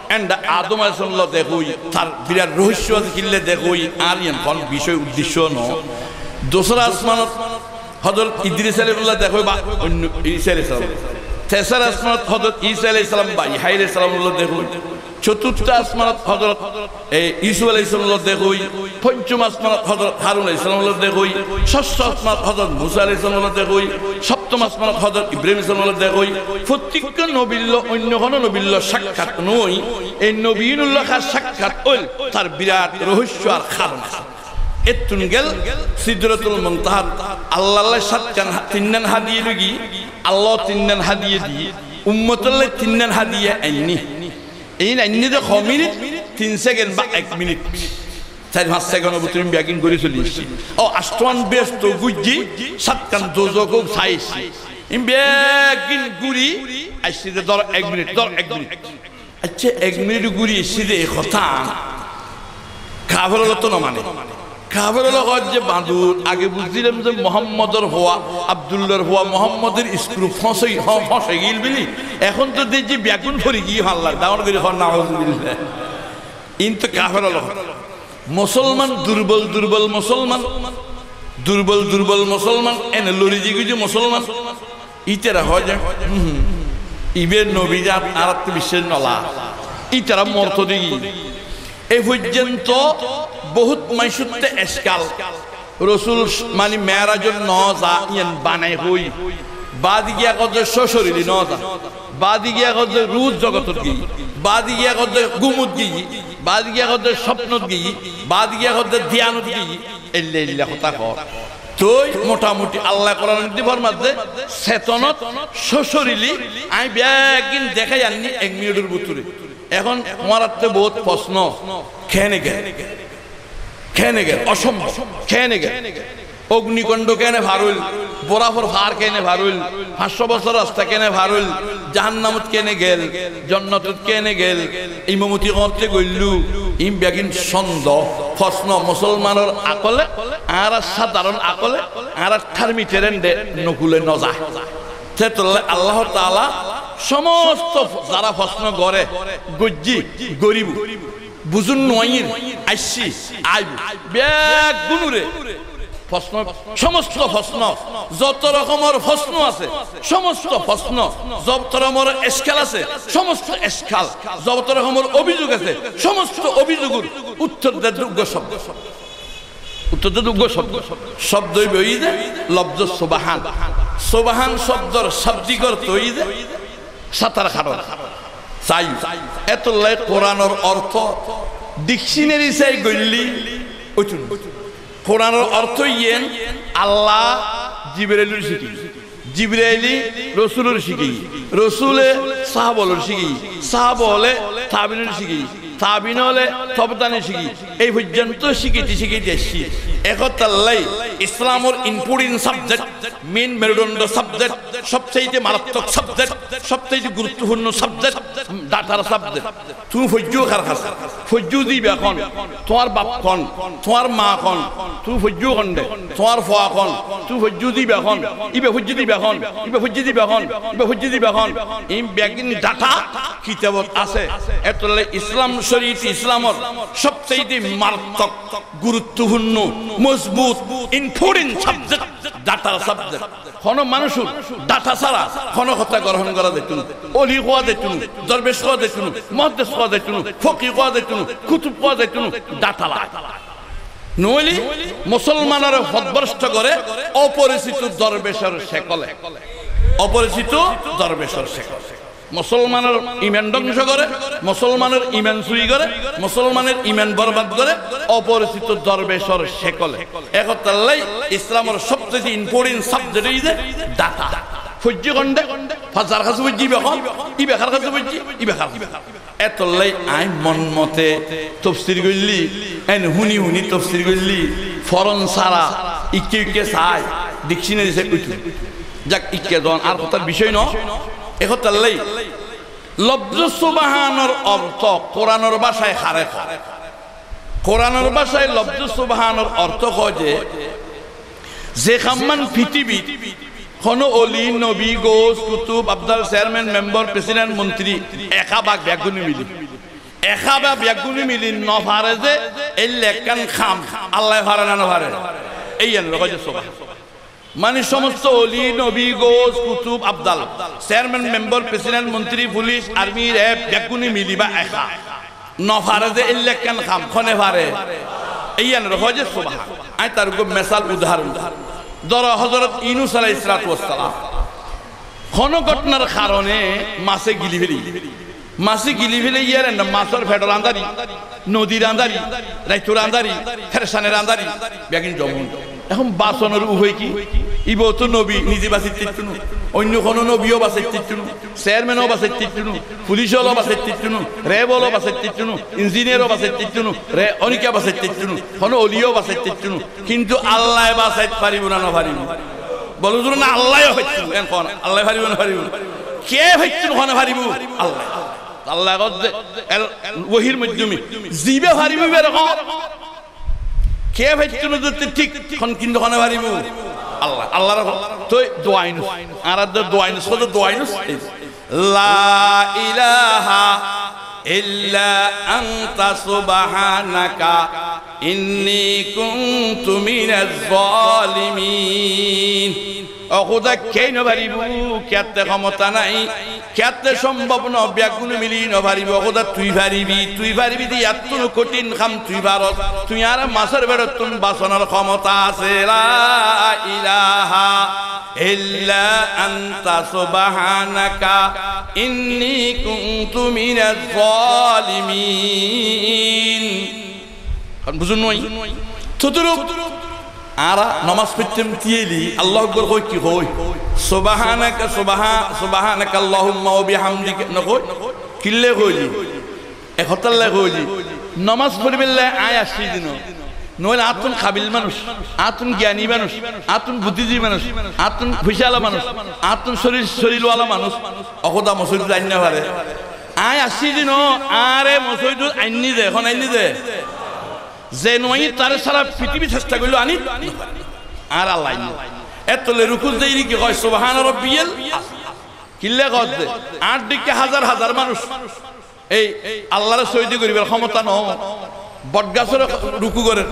enda Adam alaihissalam loi dehoi, tar birat rohosso asé, kille dehoi, añár iyan hon bicoy uddecco no. Dusra asmanot Hozrot Idris alaihissalam loi dehoi ba oinno Isa alaihissalam. Tesra asmanot Hozrot Isa alaihissalam ba Yahya alaihissalam loi dehoi. চতুর্থ আসমানত হযরত, এ, ইউসুফ আলাইহিস সালামর লগে দেখা অই, পঞ্চম আসমানত হযরত হারুন আলাইহিস সালামর লগে দেখা অই, ষষ্ঠ আসমানত হযরত মুসা আলাইহিস সালামর লগে দেখা অই, সপ্তম আসমানত হযরত ইব্রাহিম আলাইহিস সালামর লগে দেখা অই। প্রত্যেক নবীর লগে অন্য কোনো নবীর লগে সাক্ষাৎ নই, এই নবীর লগে সাক্ষাৎ অইল তার বিরাট রহস্য আর কারণ আছে। এত্তুন গেল সিদরাতুল মুনতাহাত, আল্লাহ আল্লাহ সাতখান হা-, তিনখান হাদিয়া লইগি, আল্লাহ তিনখান হাদিয়া দি, উম্মতর লাগি তিনখান হাদিয়া আইননি। এইন আইননি দে ক মিনিট, তিন সেকেন্ড বা এক মিনিট। চাইর পাঁচ সেকেন্ডর ভিতরে ইন বেগিন ঘুরি চলি আইছি। ও, আষ্টখান বেহেস্ত ঘুরছি, সাতখান দোজখও চাইছি। ইন বেগিন ঘুরি আইছি দে ধর এক মিনিট, ধর এক মিনিট। আচ্ছা, এক মিনিট ঘুরি আইছি দে, এ কথা কাফের অকলে তো না মানে। কাফের অকলে কয় যে, "বাদুর, আগে বুঝছিলাম যে মোহাম্মদর ফুয়া, আব্দুল্লাহর ফুয়া মোহাম্মদর স্কুল ফসই, হ-, ফসই গেল বুলি, এখন তো দেখছি বেগুন ফরি গিয়ে হাল্লার, ডাঙর করে হন না হজুবিল্লাহ।" ইন তো কাফের অকলে। মুসলমান দুর্বল, দুর্বল মুসলমান, দুর্বল, দুর্বল মুসলমান, এনে লড়ি দিয়ে গেছে মুসলমান। ইতারা কয় যে, "হুম, ইবে নবী জাত, আরাত্ত বিশ্বাস নলা।" ইতারা মর্ত দিগি। এ পর্যন্ত বহুত মানুষত্তে এশকাল। রসুল মানে মেরাজত ন যা, ইয়ান বানাই কই। বাদি গিয়া কয় যে সশরীরে ন যা। বাদি গিয়া কয় যে রুজ জগতত গি। বাদি গিয়া কয় যে ঘুমত গি। বাদি গিয়া কয় যে স্বপ্নত গি। বাদি গিয়া কয় যে ধ্যানত গি। এল্লা এল্লা কথা কর। তই মোটামুটি আল্লায় কোরআনর মধ্যে ফরমার যে, "চেতনত সশরীরে আমি বেগিন দেখাই আননি এক মিনিটর ভিতরে।" এখন তোমার হাতে বহুত প্রশ্ন, কেনে গেল? কেনে গেল? অসম্ভব। কেনে গেল? অগ্নিকুণ্ড কেনে পার অইল? বরাফর পাহাড় কেনে পার অইল? পাঁচশো বছর রাস্তা কেনে পার অইল? জাহান্নামত কেনে গেল? জন্নতত কেনে গেল? ইমামতি করতে গইলু, ইন বেগিন সন্দেহ, প্রশ্ন, মুসলমানর আকলে, আরা সাধারণ আকলে, আরা থার্মিটেরেন্ডে নকুলে নজা। তেতলে আল্লাহ তাআলা সমস্ত যারা প্রশ্ন করে, গজ্জি, গরিব, বুঝুন নুয়াইর, আইসি, আইব, বেগুনুরে প্রশ্ন, সমস্ত প্রশ্ন, যত রকমর প্রশ্ন আছে, সমস্ত প্রশ্ন, যত রকমর এশকাল আছে, সমস্ত এশকাল, যত রকমর অভিযোগ আছে, সমস্ত অভিযোগর উত্তর দেয় দুগ্গ শব্দ। উত্তর দেয় দুগ্গ শব্দ। শব্দ অইবে অই যে লফজ সুবহান। সুবহান শব্দর শাব্দিক অর্থ অই যে সাঁতার কাটা। চাই, এতলাই কোরআনর অর্থ ডিকশনারি চাই গইল্লি অইতই। কোরআনর অর্থ ইয়েন আল্লাহ জিবরাইলর শিখি, জিবরাইলি রসুলর শিখি, রসুলে সাহাবলর শিখি, সাহাবলে তাবিনর শিখি, তাবিনলে তবতানি শিখি। এই পর্যন্ত শিখিতে শিখিতে আসি। এখতাল্লাই ইসলামর ইম্পর্টেন্ট সাবজেক্ট, মেইন মেরুদণ্ড সাবজেক্ট, সবচেয়ে মারাত্মক সাবজেক্ট, সবচেয়ে গুরুত্বপূর্ণ সাবজেক্ট, ডাটার সাবজেক্ট। তুমি ফজ্জু কার কাছে? ফজ্জু দিবা কন? তোমার বাপ কন? তোমার মা কন? তুমি ফজ্জু কন দে? তোমার ফুয়া কন? তুমি ফজ্জু দিবা কন? ইবা ফজ্জু দিবা কন? ইবা ফজ্জু দিবা কন? ইবা ফজ্জু দিবা কন? ইন বেগিন ডাটা কিতাবত আছে। এতলে ইসলাম শরীয়ত ইসলামর সবচেয়ে মারাত্মক, গুরুত্বপূর্ণ, মজবুত, ইম্পর্টেন্ট সাবজেক্ট, ডাটার সাবজেক্ট। কোনো মানুষর ডাটা ছাড়া কোনো কথা গ্রহণ করা যাইতো না। অলি কওয়া যাইতো না, দরবেশ কওয়া যাইতো না, মুহাদ্দিস কওয়া যাইতো না, ফকি কওয়া যাইতো না, কুতুব কওয়া যাইতো না, ডাটা লাগে। নইলে মুসলমানরে পথভ্রষ্ট করে অপরিচিত দরবেশর শেকলে। অপরিচিত দরবেশর শেকলে। মুসলমানর ইমান ধ্বংস করে, মুসলমানর ইমান চুরি করে, মুসলমানর ইমান বরবাদ করে অপরিচিত দরবেশর শেকলে। এখতাল্লাই ইসলামর সবচেয়ে ইম্পর্টেন্ট সাবজেক্ট অই যে ডাটা। ফজ্জি কন দে, ফাজার কাছে ফজ্জি ইবা কন, ইবা কার কাছে ফজ্জি, ইবা কার কাছে। এতল্লাই আই মন মতে তফসির গইল্লি, এন হুনি হুনি তফসির গইল্লি, ফরন সারা, ইকে ইকে চাই, ডিকশনারি চাই কইতু। যাক, ইকে দন আর কথার বিষয় ন, এখতাল্লাই লফজ সুবহানর অর্থ কোরআনর ভাষায় কারে কয়? কোরআনর ভাষায় লফজ সুবহানর অর্থ কয় যে, যে কামহান পৃথিবীত কোনো অলি, নবী, গৌস, কুতুব, আবদাল, চেয়ারম্যান, মেম্বার, প্রেসিডেন্ট, মন্ত্রী, একা বা বেগুনে মিলি, একা বা বেগুনে মিলি নফারে যে, এই লেখান কাম আল্লায় ফারে না নফারে, এই এন কয় যে সুবহান। মানে সমস্ত অলি, নবী, গৌস, কুতুব, আবদাল, চেয়ারম্যান, মেম্বার, প্রেসিডেন্ট, মন্ত্রী, পুলিশ, আর্মি, র‍্যাব, বেগুনে মিলিবা একা। No fare ze ella ekkan ham, hone fare? Iyanore hoye subhan. Añí tar uggwá mesal, udahoron. Doro Hozorot Yunus aláihis salatu wassalam. Hono góttunar harone mase gili fele. Mase gili fele, iyar enne masor fedor andari, nodir andari, raitor andari, feresanir andari, beggín zoma. Ehón basonor upai ki? Iba to nobi, nize basai faitto no. Oinno hono nobi yo basai faitto no. Searmen o basai faitto no. Fulis olo basai faitto no. Reb olo basai faitto no. Injiniyar o basai faitto no. Re-, onikiya basai faitto no. Hono oli yo basai faitto no. Kintu Allaye basai faribo na no faribo? Bolo zure na, Allaye faitto, en hon, Allaye faribo na no faribo? Ke faitto no, hone faribo? Allaye. Allaye hoó de, el, el, wohir moiddome. Zibe faribo ibare hoó. Ke faitto no zodi thik, hon kintu hone faribo? Allaye. Allaye re hoó. Toi dua Yunus. Añára de dua Yunus, hoó de dua Yunus. Ei. لا إله إلا أنت سبحانك إني كنت من الظالمين. O Huda, kei no faribo, kiyatte homota nai, kiyatte sombob no, beggune mili no faribo. O Huda, tui faribi, tui faribi de, yattun kotin ham tui faros. Tui añáre masor fedottun basonor homota ase. لا إله إلا أنت سبحانك إني كنت من الظالمين. Hon buzon nai? Tuturuk añára nomas foittam tiyeli, Allahu Akbar hoi ki hoi? Subhanaka, subha-, subhanaka Allahumma wa bihamdika no hoi? Kille hoili? E hotalla hoili, nomas foriballa añí assi de no. Noile añáttun kabil manus, añáttun giyani manus, añáttun buddijibi manus, añáttun foisala manus, añáttun sorir, sorir wala manus. O Huda, mosjidot ain no fare. Añí assi de no, añáre mosjidot ainni de, hon ainni de? Ze no ainni, tare sara fitibi sesta goille ani. Añáre Allaye ainni. Ettole rukut zaire ki hoi? Subhana rabbiyal. Kille hoó de? Añár dikka hazar hazar manus. Ei, Allahre sojda goribar homota no. Bot gasore ruku gorer,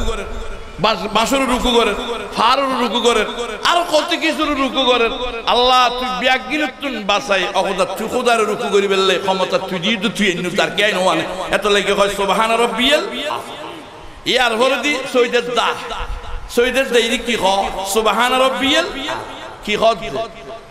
bañs, bañsore ruku gorer, faarore ruku gorer, ar hoto kisure ruku gorer. Allah, tui begginottun basai, o Huda, tui Hudare ruku goriballa homota tui diyus de, tui ainnu, tar kiyai no ane. Ettole ki hoi? Subhana rabbiyal. Yar foredi sojdat za. Sojdat zaire ki hoó? Subhana rabbiyal. Ki hoó de?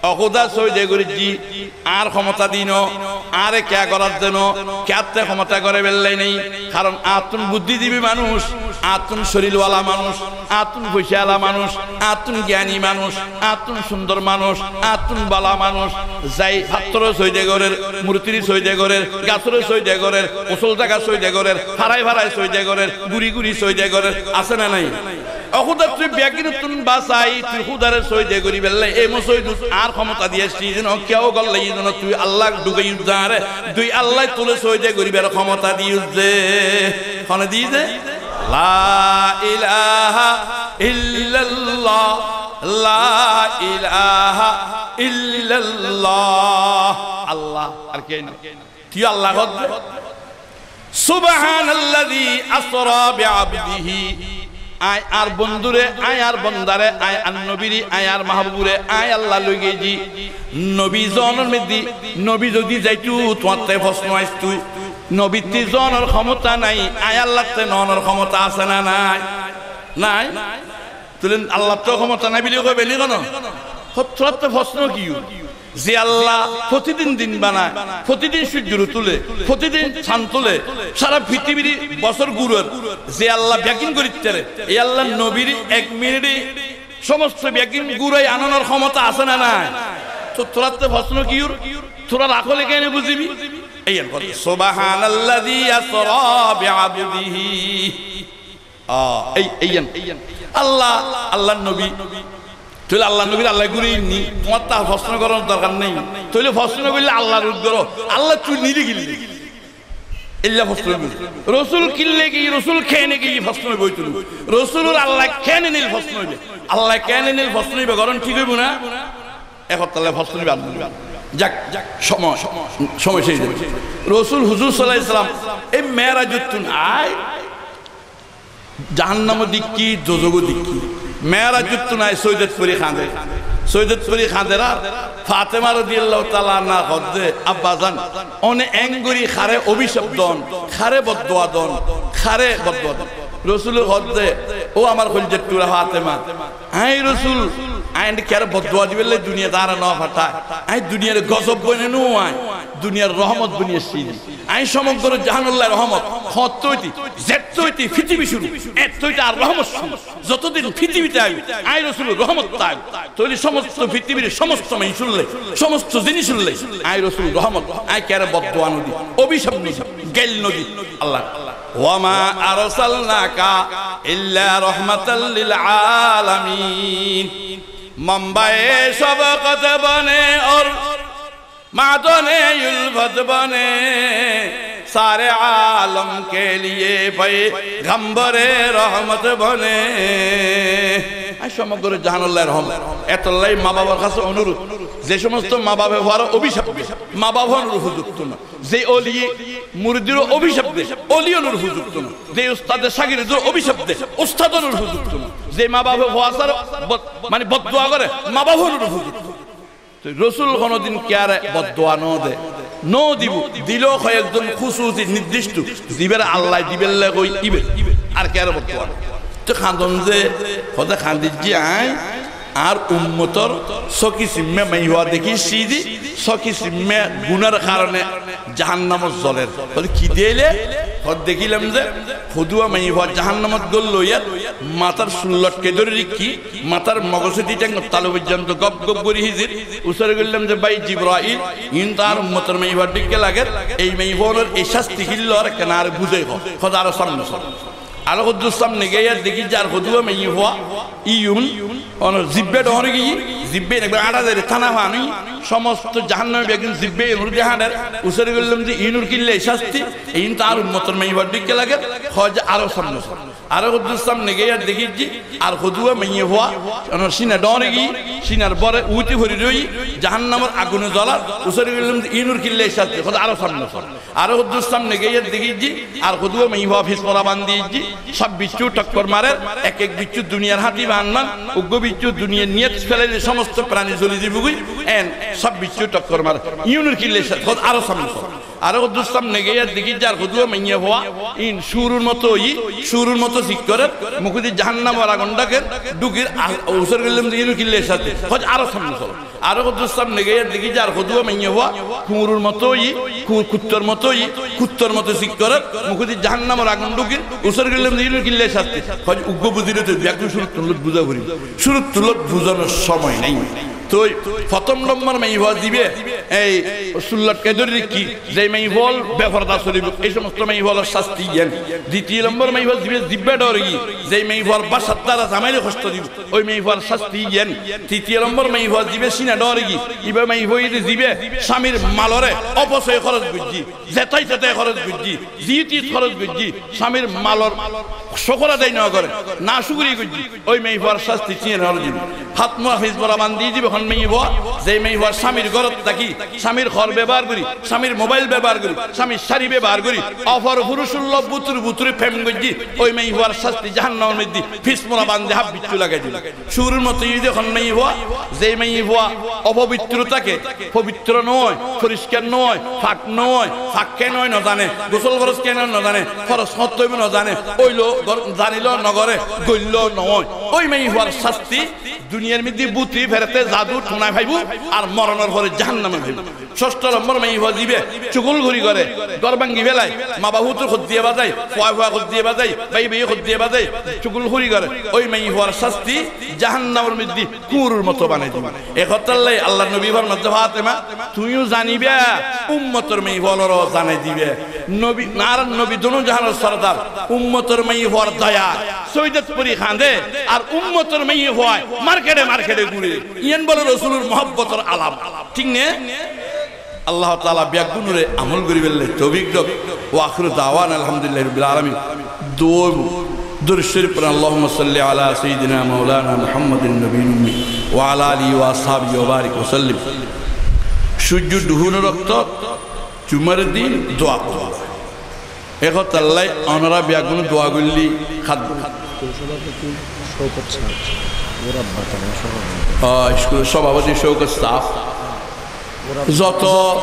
O Huda, sojda gorijji, añár homota di no, añáre kiya gorar de no, kiyatte homota goriballa nei. Karon añáttun buddijibi manus, añáttun sorir wala manus, añáttun foisala manus, añáttun giyani manus, añáttun sundor manus, añáttun bala manus. Zai fattorore sojda gorer, murtire sojda gorer, gasore sojda gorer, usol zaga sojda gorer, farai farai sojda gorer, guri guri sojda gorer, ase na nai? O Huda, tui begginottun basai, tui Hudare sojda goriballa ei mosjidot añár homota di assi de no, kiyau golla de no, tui Allah dugaiyus de añáre, tui Allaye tule sojda goribar homota diyus de. Hone diyus de? La ilaha illallah, la ilaha illallah. Allah, ar kei no. Tui Allah hoó de. Subhanallazi asra bi abdihi. Añí añár bondure, añí añár bondare, añí añár nobire, añí añár mahbubure, añí Allah loi giyé. Nobi zonor modde, nobi zodi zaito, tuáñtte fosno aisto. Nobitte zonor homota nai, añí Allatte no onor homota ase na nai? Nai. Toile Allatte homota nai buli hoiba ni hono? Ho, tuáñtte fosno ki? Ze Allah fotidin din banai, fotidin sujjore tule, fotidin san tule, sara fitibire bosor gurer, ze Allah beggin gorittare, ei Allah nobire ek minite somosto beggin gurai anonor homota ase na nai? To tuáñtte fosno ki? Tuáñr akole kene buzibi? Ei en hoó, subhanallazi asra bi abdihi. A, ei, ei en. Allah, Allahr nobi. Toile Allahr nobire Allah guriyé ni? Tuáñtte fosno goronor dorkar nai. Toile fosno goille Allahr rud goro. Allah tui nile kille? Ella fosno oibo. Rosul kille giyé, Rosul kene giyé fosno oibo toile. Rosulore Allah kene nil fosno oibo. Allah kene nil fosno oibo, goron thik oibo na? Ek hottalla fosno oibo. Jak, somoy, somoy sej de. Rosul huzur sallallahu alaihi wasallam ei Merajottun ai, jahannamo dekki, dozogo dekki. Merajottun ai sojdat fori kande. Soidat pori hañder ar Fatema radiyallahu taala anha hodde, "Abbazan, one engori hare obisap don, hare boddua don, hare boddua don?" Rosule hodde, "O amar hoijjar tura Fatema, añí Rosul, añí kiyare boddua dibelle duniyat añáre no fatai. Añí duniyar gozob bone no añí, duniyar rohomot bone assi. Añí somogoro jahanor lai rohomot, hoñttu oite, zettu oite fitibi suru, ettu oite ar rohomot suru. Zotodin fitibit añí, añí Rosul rohomot taibo. Toile somosto fitibir somosto manúcor lai, somosto jinisor lai añí Rosul rohomot, añí kiyare boddua no di, obisap no di, gail no di." Allah, "Wa ma arsalnaka illa rahmatan lil alamin." منبع شفقت بنے اور معدن الفت بنے، سارے عالم کے لیے پیغمبر رحمت بنے۔ Añí somogoro jahanor lai rohomot. Etollai ma babor hañse onurod, ze somosto ma babe fuare obisap de, ma bab onor ufuzukto no. Ze oliye muridiré obisap de, oli onor ufuzukto no. Ze ustade sagirdoré obisap de, ustad onor ufuzukto no. Ze ma babe fua sare bod-, mane boddua gore, ma bab onor ufuzukto no. Te Rosul honodin kiyare boddua no de, no dibo, dileo hoi ekzon hususi nirdisto, zibare Allah dibella hoi ibe, ar kiyare boddua no. Te handon ze, hode handijji añí, añár ummotor só kisim maifua dekíssi de, só kisim gunar harone jahannamot zoler. Hode ki dele, hode dekilam ze, hoduwa maifua jahannamot golloi, matar sul lotke dori rikki, matar mogosedi tengot talu foijjonto gop gop gori hizir, usar gorillam ze, bai Jibrail, in to añár ummotor maifuar dikka lager, ei maifuanor ei sasti killa or ekkena are buzai ho, hode aro samne sor. Aro hoddur samne geiya dekijji ar hoduwa maifua, iyun, onor zibbe dori giye, zibbe in ekbar añda deri tana fani, somosto jahannami beggin zibbe inur di hañder, usar gorillam ze inur killa ei sasti, in to añár ummotor maifuar dikka lager, hoje aro samne sor. Aro hoddur samne geiya dekijji, ar hoduwa maifua, onor sina dori giye, sinar bore uti fori roi, jahannamor agune zolar, usar gorillam ze inur killa ei sasti, hode aro samne sor. Aro hoddur samne geiya dekijji, ar hoduwa maifua fismora bandi ijji, sab biccu tokkor marer, ek ek biccu duniyar hati bannan, uggo biccu duniyar niyat felaile somosto prani zoli dibogoi, en sab biccu tokkor marer. Inur killa ei sasti, hode aro samne sor. Aro hoddur samne geiya dekijji ar hoduwa maifua, in surur moto oyi, surur moto sikkorer, mukudi jahannamor agun daker, dukir, a-, usar gorillam ze inur killa ei sasti, hode aro samne sor. Aro hoddur samne geiya dekijji ar hoduwa maifua, kuñrur moto oyi, ku-, kuttor moto oyi, kuttor moto sikkorer, mukudi jahannamor agun dukir, usar gorillam ze inur killa ei sasti, hode uggo buzile to beggin suruttun lot buza foribo. Suruttun lot buzanor somoi nai. Toi, fotom lombor maifua zibe, ei, sul lotke dori rikki, ze maifual beforda solibo, ei somosto maifualor sasti iyan. Ditiyo lombor maifua zibe, zibbe dori giye, ze maifuar basar dara zamaire hosto dibo, oi maifuar sasti iyan. Titiyo lombor maifua zibe, sina dori giye, iba maifua ide zibe, samir malore oposoy horos goijje, zetai tetai horos goijje, zi tit horos goijje, samir malor sokor adai no gore, nasukuria goijje, oi maifuar sasti tiyan hor dibo. Hat mura fismora bandi dibo hon maifua, ze maifuar samir gorot taki, samir hor bebohar gori, samir mobail bebohar gori, samir sari bebohar gori, ofor furusor loi butur butur prem goijje, oi maifuar sasti jahannamor moidde fismora bandi hab biccu lagai dibo. Surur moto ide hon maifua, ze maifua opobitro take, pobitro noi, foriskar noi, fak noi, fak ken oi no zane, gusol foros ken oi no zane, foros hoñttu oibo no zane, oilo gor-, zanilo no gore, goille no oi. Oi maifuar sasti duniyar moidde buti ferete jadu tuna faibo, ar moronor fore jahanname faibo. Sosto lombor maifua zibe, cugul huri gore, gor bangi felai, ma bab utur hoddiye bazai, fua fua hoddiye bazai, bai bai hoddiye bazai, cugul huri gore. Oi maifuar sasti jahannamor moidde kuñrur moto banai dibo. E hotallai Allar nobi formar de, Fatema, tuiyo zaniba, ummotor maifualoreo zanai diba. Nobi, añrar nobi dunu jahanor sordar, ummotor maifuar doya, soidat pori hande, ar ummotor maifuai markete markete gure. Iyan bole Rosulor muhabbotor alam. Thik ne? Allah Taala beggúnore amol goribar lagi toufik dok. Wa akhiru dawana anil hamdulillahi rabbil alamin. Dua oibo. Durud Sharif poron, اللهم صل على سيدنا مولانا محمد النبي الأمي وعلى آله وأصحابه وبارك وسلم. Sujjo duhunor oktot, jumar din dua gorila. E hotallai onora beggúne dua goille hádde. Aa, iskulor sobaboti Sóukat saf, zoto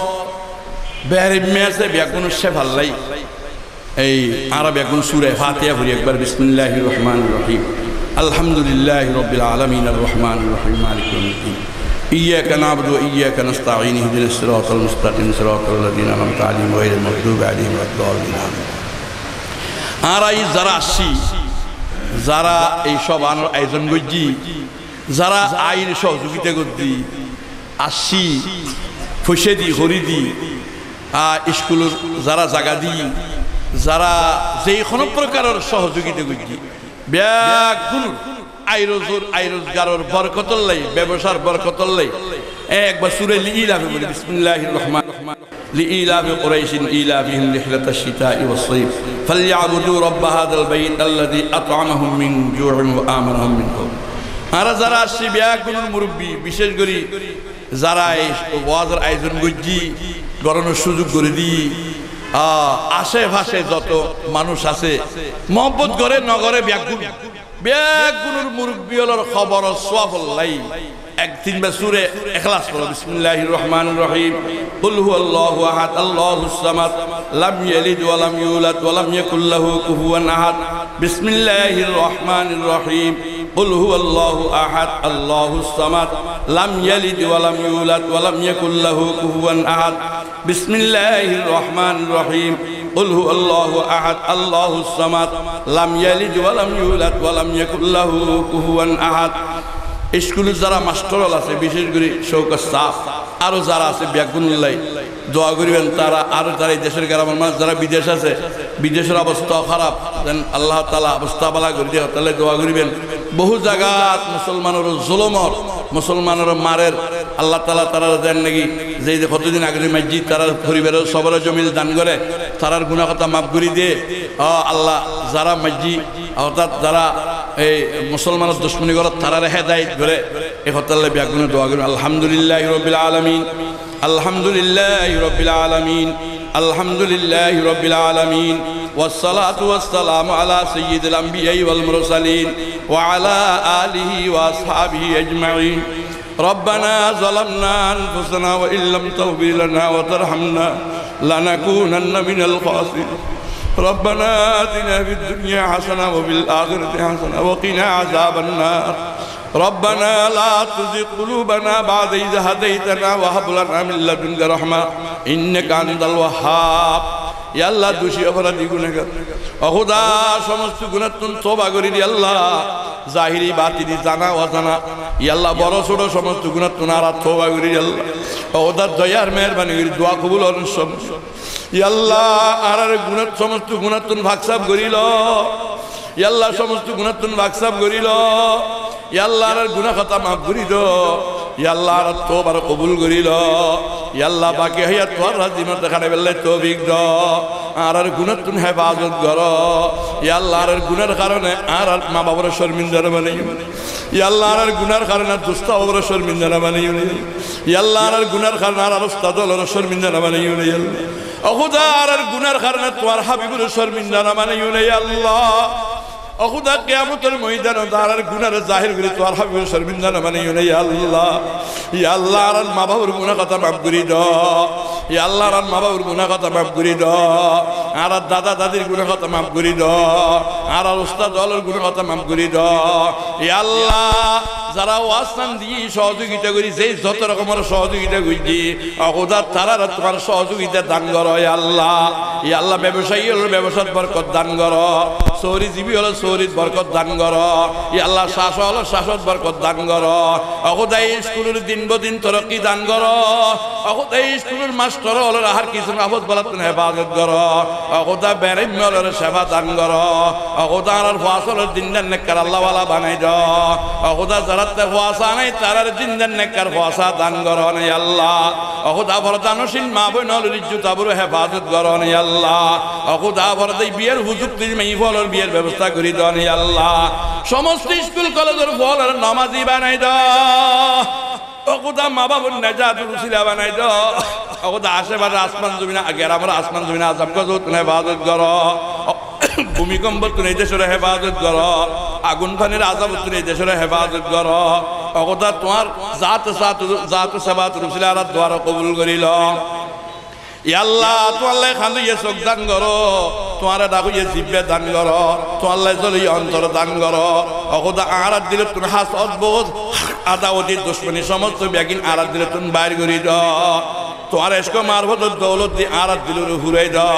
berimma ase beggúnor sefallai. Ei, añára beggún Sura Fatiha fori ekbar, Bismillahir Rahmanir Rahim. Alhamdulillahi Rabbil Alamin, Ar Rahmanir Rahim, Maliki Yawmiddin. Iyyaka na'budu wa iyyaka nasta'in, ihdinas siratal mustaqim, siratal ladina an'amta alaihim, ghairil maghdubi alaihim waladdallin. Amin. Añára ei zara assi, zara ei sobanor ayojon goijji, zara aiyóre sohojogita goijji, assi, foisa di, hori di, a, iskulor zara zaga di, zara ze hono prokaror sohojogita goijje, beggúnor airozor, airozgaror borkotollai, bebosar borkotollai. Ekbar Sura Li Ilafi fori, Bismillahir Rahman, Li ilafi Quraishin ilafihim rihlatash shita'i was sayf. Falya'budu rabba hadhal bayt alladhi at'amahum min ju'in wa amanahum min khawf. Añára zara assi beggúnor murubbi, bices gori zara ei wazor ayojon goijje, goronor suzug gori di, a, asefase zoto manúc ase, mohobbot gore nogore beggún, beggúnor murubbi olor hoboror suafollai ek tinbar Sura Ikhlas foro. Bismillahir Rahmanir Rahim. Qul huwallahu ahad, Allahus samad, lam yalid wa lam yulad wa lam yakul lahu kufuwan ahad. Bismillahir Rahmanir Rahim. Qul huwallahu ahad, Allahus samad, lam yalid wa lam yulad wa lam yakul lahu kufuwan ahad. Bismillahir Rahmanir Rahim. Qul huwallahu ahad, Allahus samad, lam yalid wa lam yulad wa lam yakul lahu kufuwan ahad. Iskulot zara mastor ol ase, bices gori Sóukat saf, aró zara ase beggúnollai dua goriben. Tara aró zara ei decor gramor maze, zara bidec ase, bidecor obosta harap, zen Allah Taala obosta bala gori de, hotallai dua goriben. Bohut zagat musolmanor zulum or, musolmanor marer, Allah Taala tarare zen naki, ze hoto din age maijji, tarar poribaror sobor o jomil dan gore, tarar guna hota maf gori de. O Allah, zara maijji, ortat zara ei musolmanor dushmoni gore, tarare hedayet gore. Ei hotallai beggúne dua goriben. Alhamdulillahi Rabbil Alamin. الحمد لله رب العالمين. الحمد لله رب العالمين. والصلاة والسلام على سيد الأنبياء والمرسلين وعلى آله وأصحابه أجمعين. ربنا ظلمنا أنفسنا وإن لم تغفر لنا وترحمنا لنكونن من الخاسرين. ربنا آتنا في الدنيا حسنة وفي الآخرة حسنة وقنا عذاب النار. ربنا لا تزغ قلوبنا بعد إذ هديتنا وهب لنا من لدنك رحمة إنك أنت الوهاب. Ya Allah, duci, oforadi, gunegar. O Khuda, somosto gunattun toba gorir, ya Allah. Zahiri, batini, zana, ozana. Ya Allah, boro soto somosto gunattun añra toba gorir, ya Allah. O Khuda, doyar meherbani gori dua kobul goron. Ya Allah, añrar guna, somosto gunattun pak saf gori lo. Ya Allah, somosto gunattun pak saf gori lo. Ya Allah, añrar guna hota maf gori do. Ya Allah, añrar tobar kobul gori lo. Ya Allah, baki hayat tuar razi mate hare belle toufik do. Añrar gunattun hefazot goro. Ya Allah, añrar gunar karone añrar ma babore shorminda no banaiyo. Ya Allah, añrar gunar karone dust ahbabore shorminda no banaiyo. Ya Allah, añrar gunar karone añrar ustad olore shorminda no banaiyo, ya Allah. O Khuda, añrar gunar karone tuar habibore shorminda no banaiyo, ya Allah. O Khuda, kiyamotor moidanot añrar gunare zahir gori tuar habibore shorminda no banaiyo, ya Allah. Ya Allah, añrar ma babor guna hota maf gori do. Ya Allah, añrar ma babor guna hota maf gori do. Añrar dada dadir guna hota maf gori do. Añrar ustad olor guna hota maf gori do. Ya Allah, zara waz san di sohojogita gori, ze zoto rokomor sohojogita goijje, o Khuda, tarare tuar sohojogita dan goro, ya Allah. Ya Allah, bebosayi olor bebosat borkot dan goro. Sorijibi olor sorit borkot dan goro. Ya Allah, sasok olor sasot borkot dan goro. O Khuda, ei iskulore din bodin torokki dan goro. O Khuda, ei iskulor mastor olore har kisim afot balattun hefazot goro. O Khuda, berimma olore shefa dan goro. O Khuda, añrar fuas olore dindar nekkar Allahwala banai do. O Khuda, zaratte fuas nai, tarare dindar nekkar fuas dan goron, ya Allah. O Khuda, fordanocin ma boin olor izzot abru hefazot goron, ya Allah. O Khuda, forda biyar huzur tui maiya fualor biyar bebosta gori don, ya Allah. Somosto iskul kolejor fualore nomazi banai do. O Khuda, ma babor nejator usila banai do. O Khuda, asefasor asman zomin, geramor asman zomin azab gozobottun hefazot goro. O Bumikompotun ei decor hefazot goro, agun fanir azabottun ei decor hefazot goro. O Khuda, tuáñr zat, zat, zat sebator usila añárar duar kobul gori lo. Ya Allah, tuáñlla kandoye sok dan goro, tuáñre dakoye zibbe dan goro, tuáñlla zoloye ontor dan goro. O Khuda, añárar dilottun hasot, buguz, adawati, dushmoni somosto beggin añárar dilottun bair gori do. Tuáñr eshko marfotor doulot di añárar dilore furai do.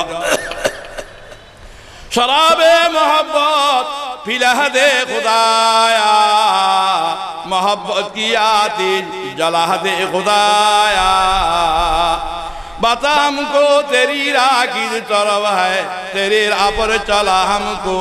شراب محبت پلا دے خدایا، محبت کی آتش جلا دے خدایا۔ بتا ہم کو تیری راہ کس طرف ہے، تیری راہ پر چلا ہم کو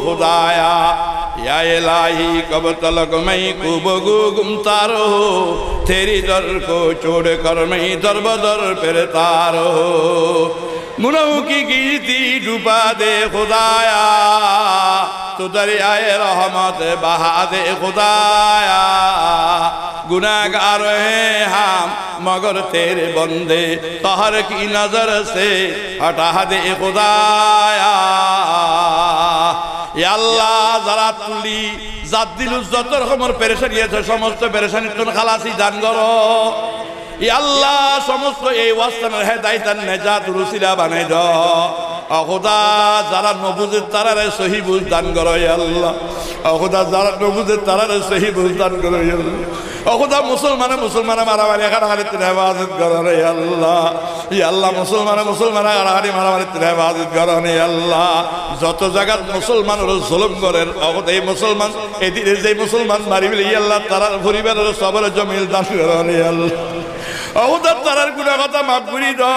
خدایا۔ یا الہی، کب تلک میں کوبہ گو گمتا رہوں، تیری در کو چھوڑ کر میں در بدر پھرتا رہوں۔ گناہوں کی کشتی ڈوبا دے خدایا، تو دریائے رحمت بہا دے خدایا۔ گناہگار ہیں ہم مگر تیرے بندے، قہر کی نظر سے ہٹا دے خدایا۔ Ya Allah, zara tulli, zar dilot zot rokomor perecani ase, somosto perecanittun halasi dan goro. Ya Allah, somosto ei waztanor hedayet ar nejator usila banai do. O Khuda, zara no buzer tarare sohi buz dan goro, ya Allah. O Khuda, zara no buzer tarare sohi buz dan goro, ya Allah. O Khuda, musolmane musolmane maramari, haradarittun hefazot goro re, ya Allah. Ya Allah, musolmane musolmane haradari, maramarittun hefazot goro re, ya Allah. Zot zagat musolmanore zulum gorer, o Khuda, ei musolman, e dine ze musolman mari bile, ya Allah, tarar foribarore sobore jamil dan goro re, ya Allah. O Khuda, tarar gunah hotá maf gori do.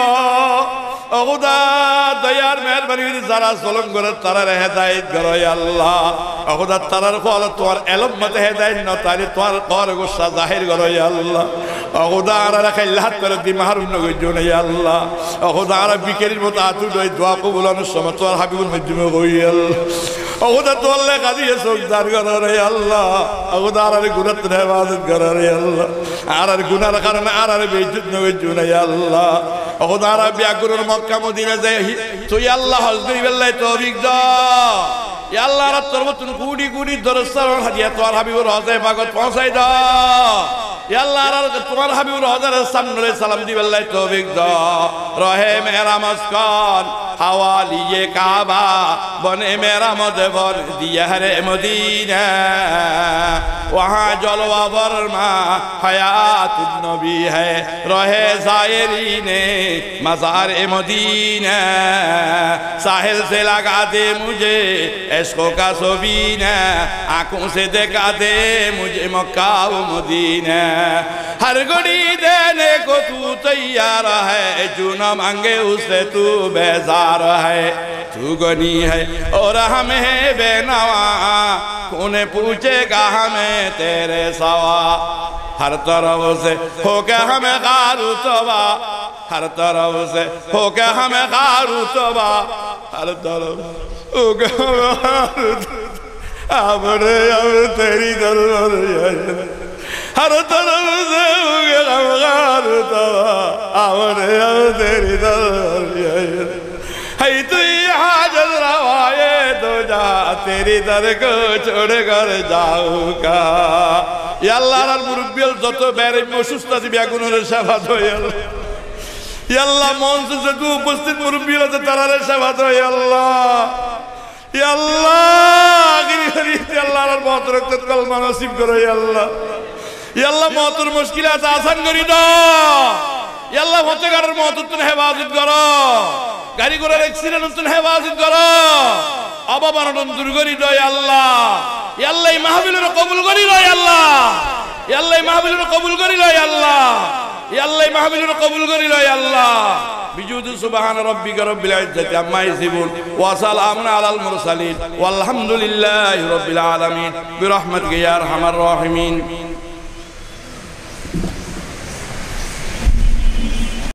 O Khuda, doyar meherbani gori zara zulum gorer tarare hedayet goro, ya Allah. O Khuda, tarar kolot tuáñr elom mote hedayet no taile tuáñr kohror gussa zahir goro, ya Allah. O Khuda, añrare kailla hattore di mahrum no goijjo na, ya Allah. O Khuda, añra bikarir moto attu doi dua kobul onor somot tuáñr habibor maidyome goi, ya Allah. O Khuda, tuáñlla kandoye sok dan goro re, ya Allah. O Khuda, añrare gunattun hefazot goro re, ya Allah. Añrar gunar karone añrare beizzot no goijjo na, ya Allah. O Khuda, añra beggúnore Mokka Modina zai, tui ya Allah hoj goribar lai toufik do. Ya Allah, añrar torfottun kudi kudi dorud salam hadiya tuáñr habibor roza pagot foóñsai do. Ya Allah, añrare tuáñr habibor rozar samne salam dibar lai toufik do. رہ میرا مسکن حوالی کعبہ، بن میرا مدفن دیار مدینہ۔ وہاں جلوہ فرما حیات النبی ہے، رہ زائرین مزار مدینہ۔ ساحل سے لگا دے مجھے عشق کا سفینہ، آنکھوں سے دکھا دے مجھے مکہ و مدینہ۔ ہر گھڑی دینے کو تو تیار ہے، جو نہ مانگے اس سے تو بیزار ہے۔ تو غنی ہے اور ہم ہیں بے نوا، کون پوچھے گا ہمیں تیرے سوا۔ ہر طرف سے ہو کے ہمیں خوار و تباہ، ہر طرف سے ہو کے ہمیں خوار و تباہ، ہر طرف ہو کے ہمیں خوار و تباہ۔ آمدے ہم تیری دربار، یا اللہ۔ ہر طرف سے ہو کے ہمیں خوار و تباہ، آمدے ہم تیری دربار، یا اللہ۔ ہے تو ہی حاجت روائے دو جہاں، تیری در کو چھوڑ کر جاؤں کہاں۔ Ya Allah, añrar murubbi ol zoto beram osust asé, beggúnore sefa do, ya Allah. Ya Allah, mons e ze upostit murubbi ol asé, tarare sefa do, ya Allah. Ya Allah, giri giri, ya Allah, añrar motor oktot kolma nosib goro, ya Allah. Ya Allah, motor muskilat asan gori do. Ya Allah, fote garor motottun hefazot goro. Gari gorar eksiden ottun hefazot goro. Obab onoton dur gori do, ya Allah. Ya Allah, ei mahfilore kobul gori lo, ya Allah. Ya Allah, ei mahfilore kobul gori lo, ya Allah. Ya Allah, ei mahfilore kobul gori lo, ya Allah. بجود سبحان ربك رب العزة عما يصفون، وسلام على المرسلين، والحمد لله رب العالمين، برحمتك يا أرحم الراحمين.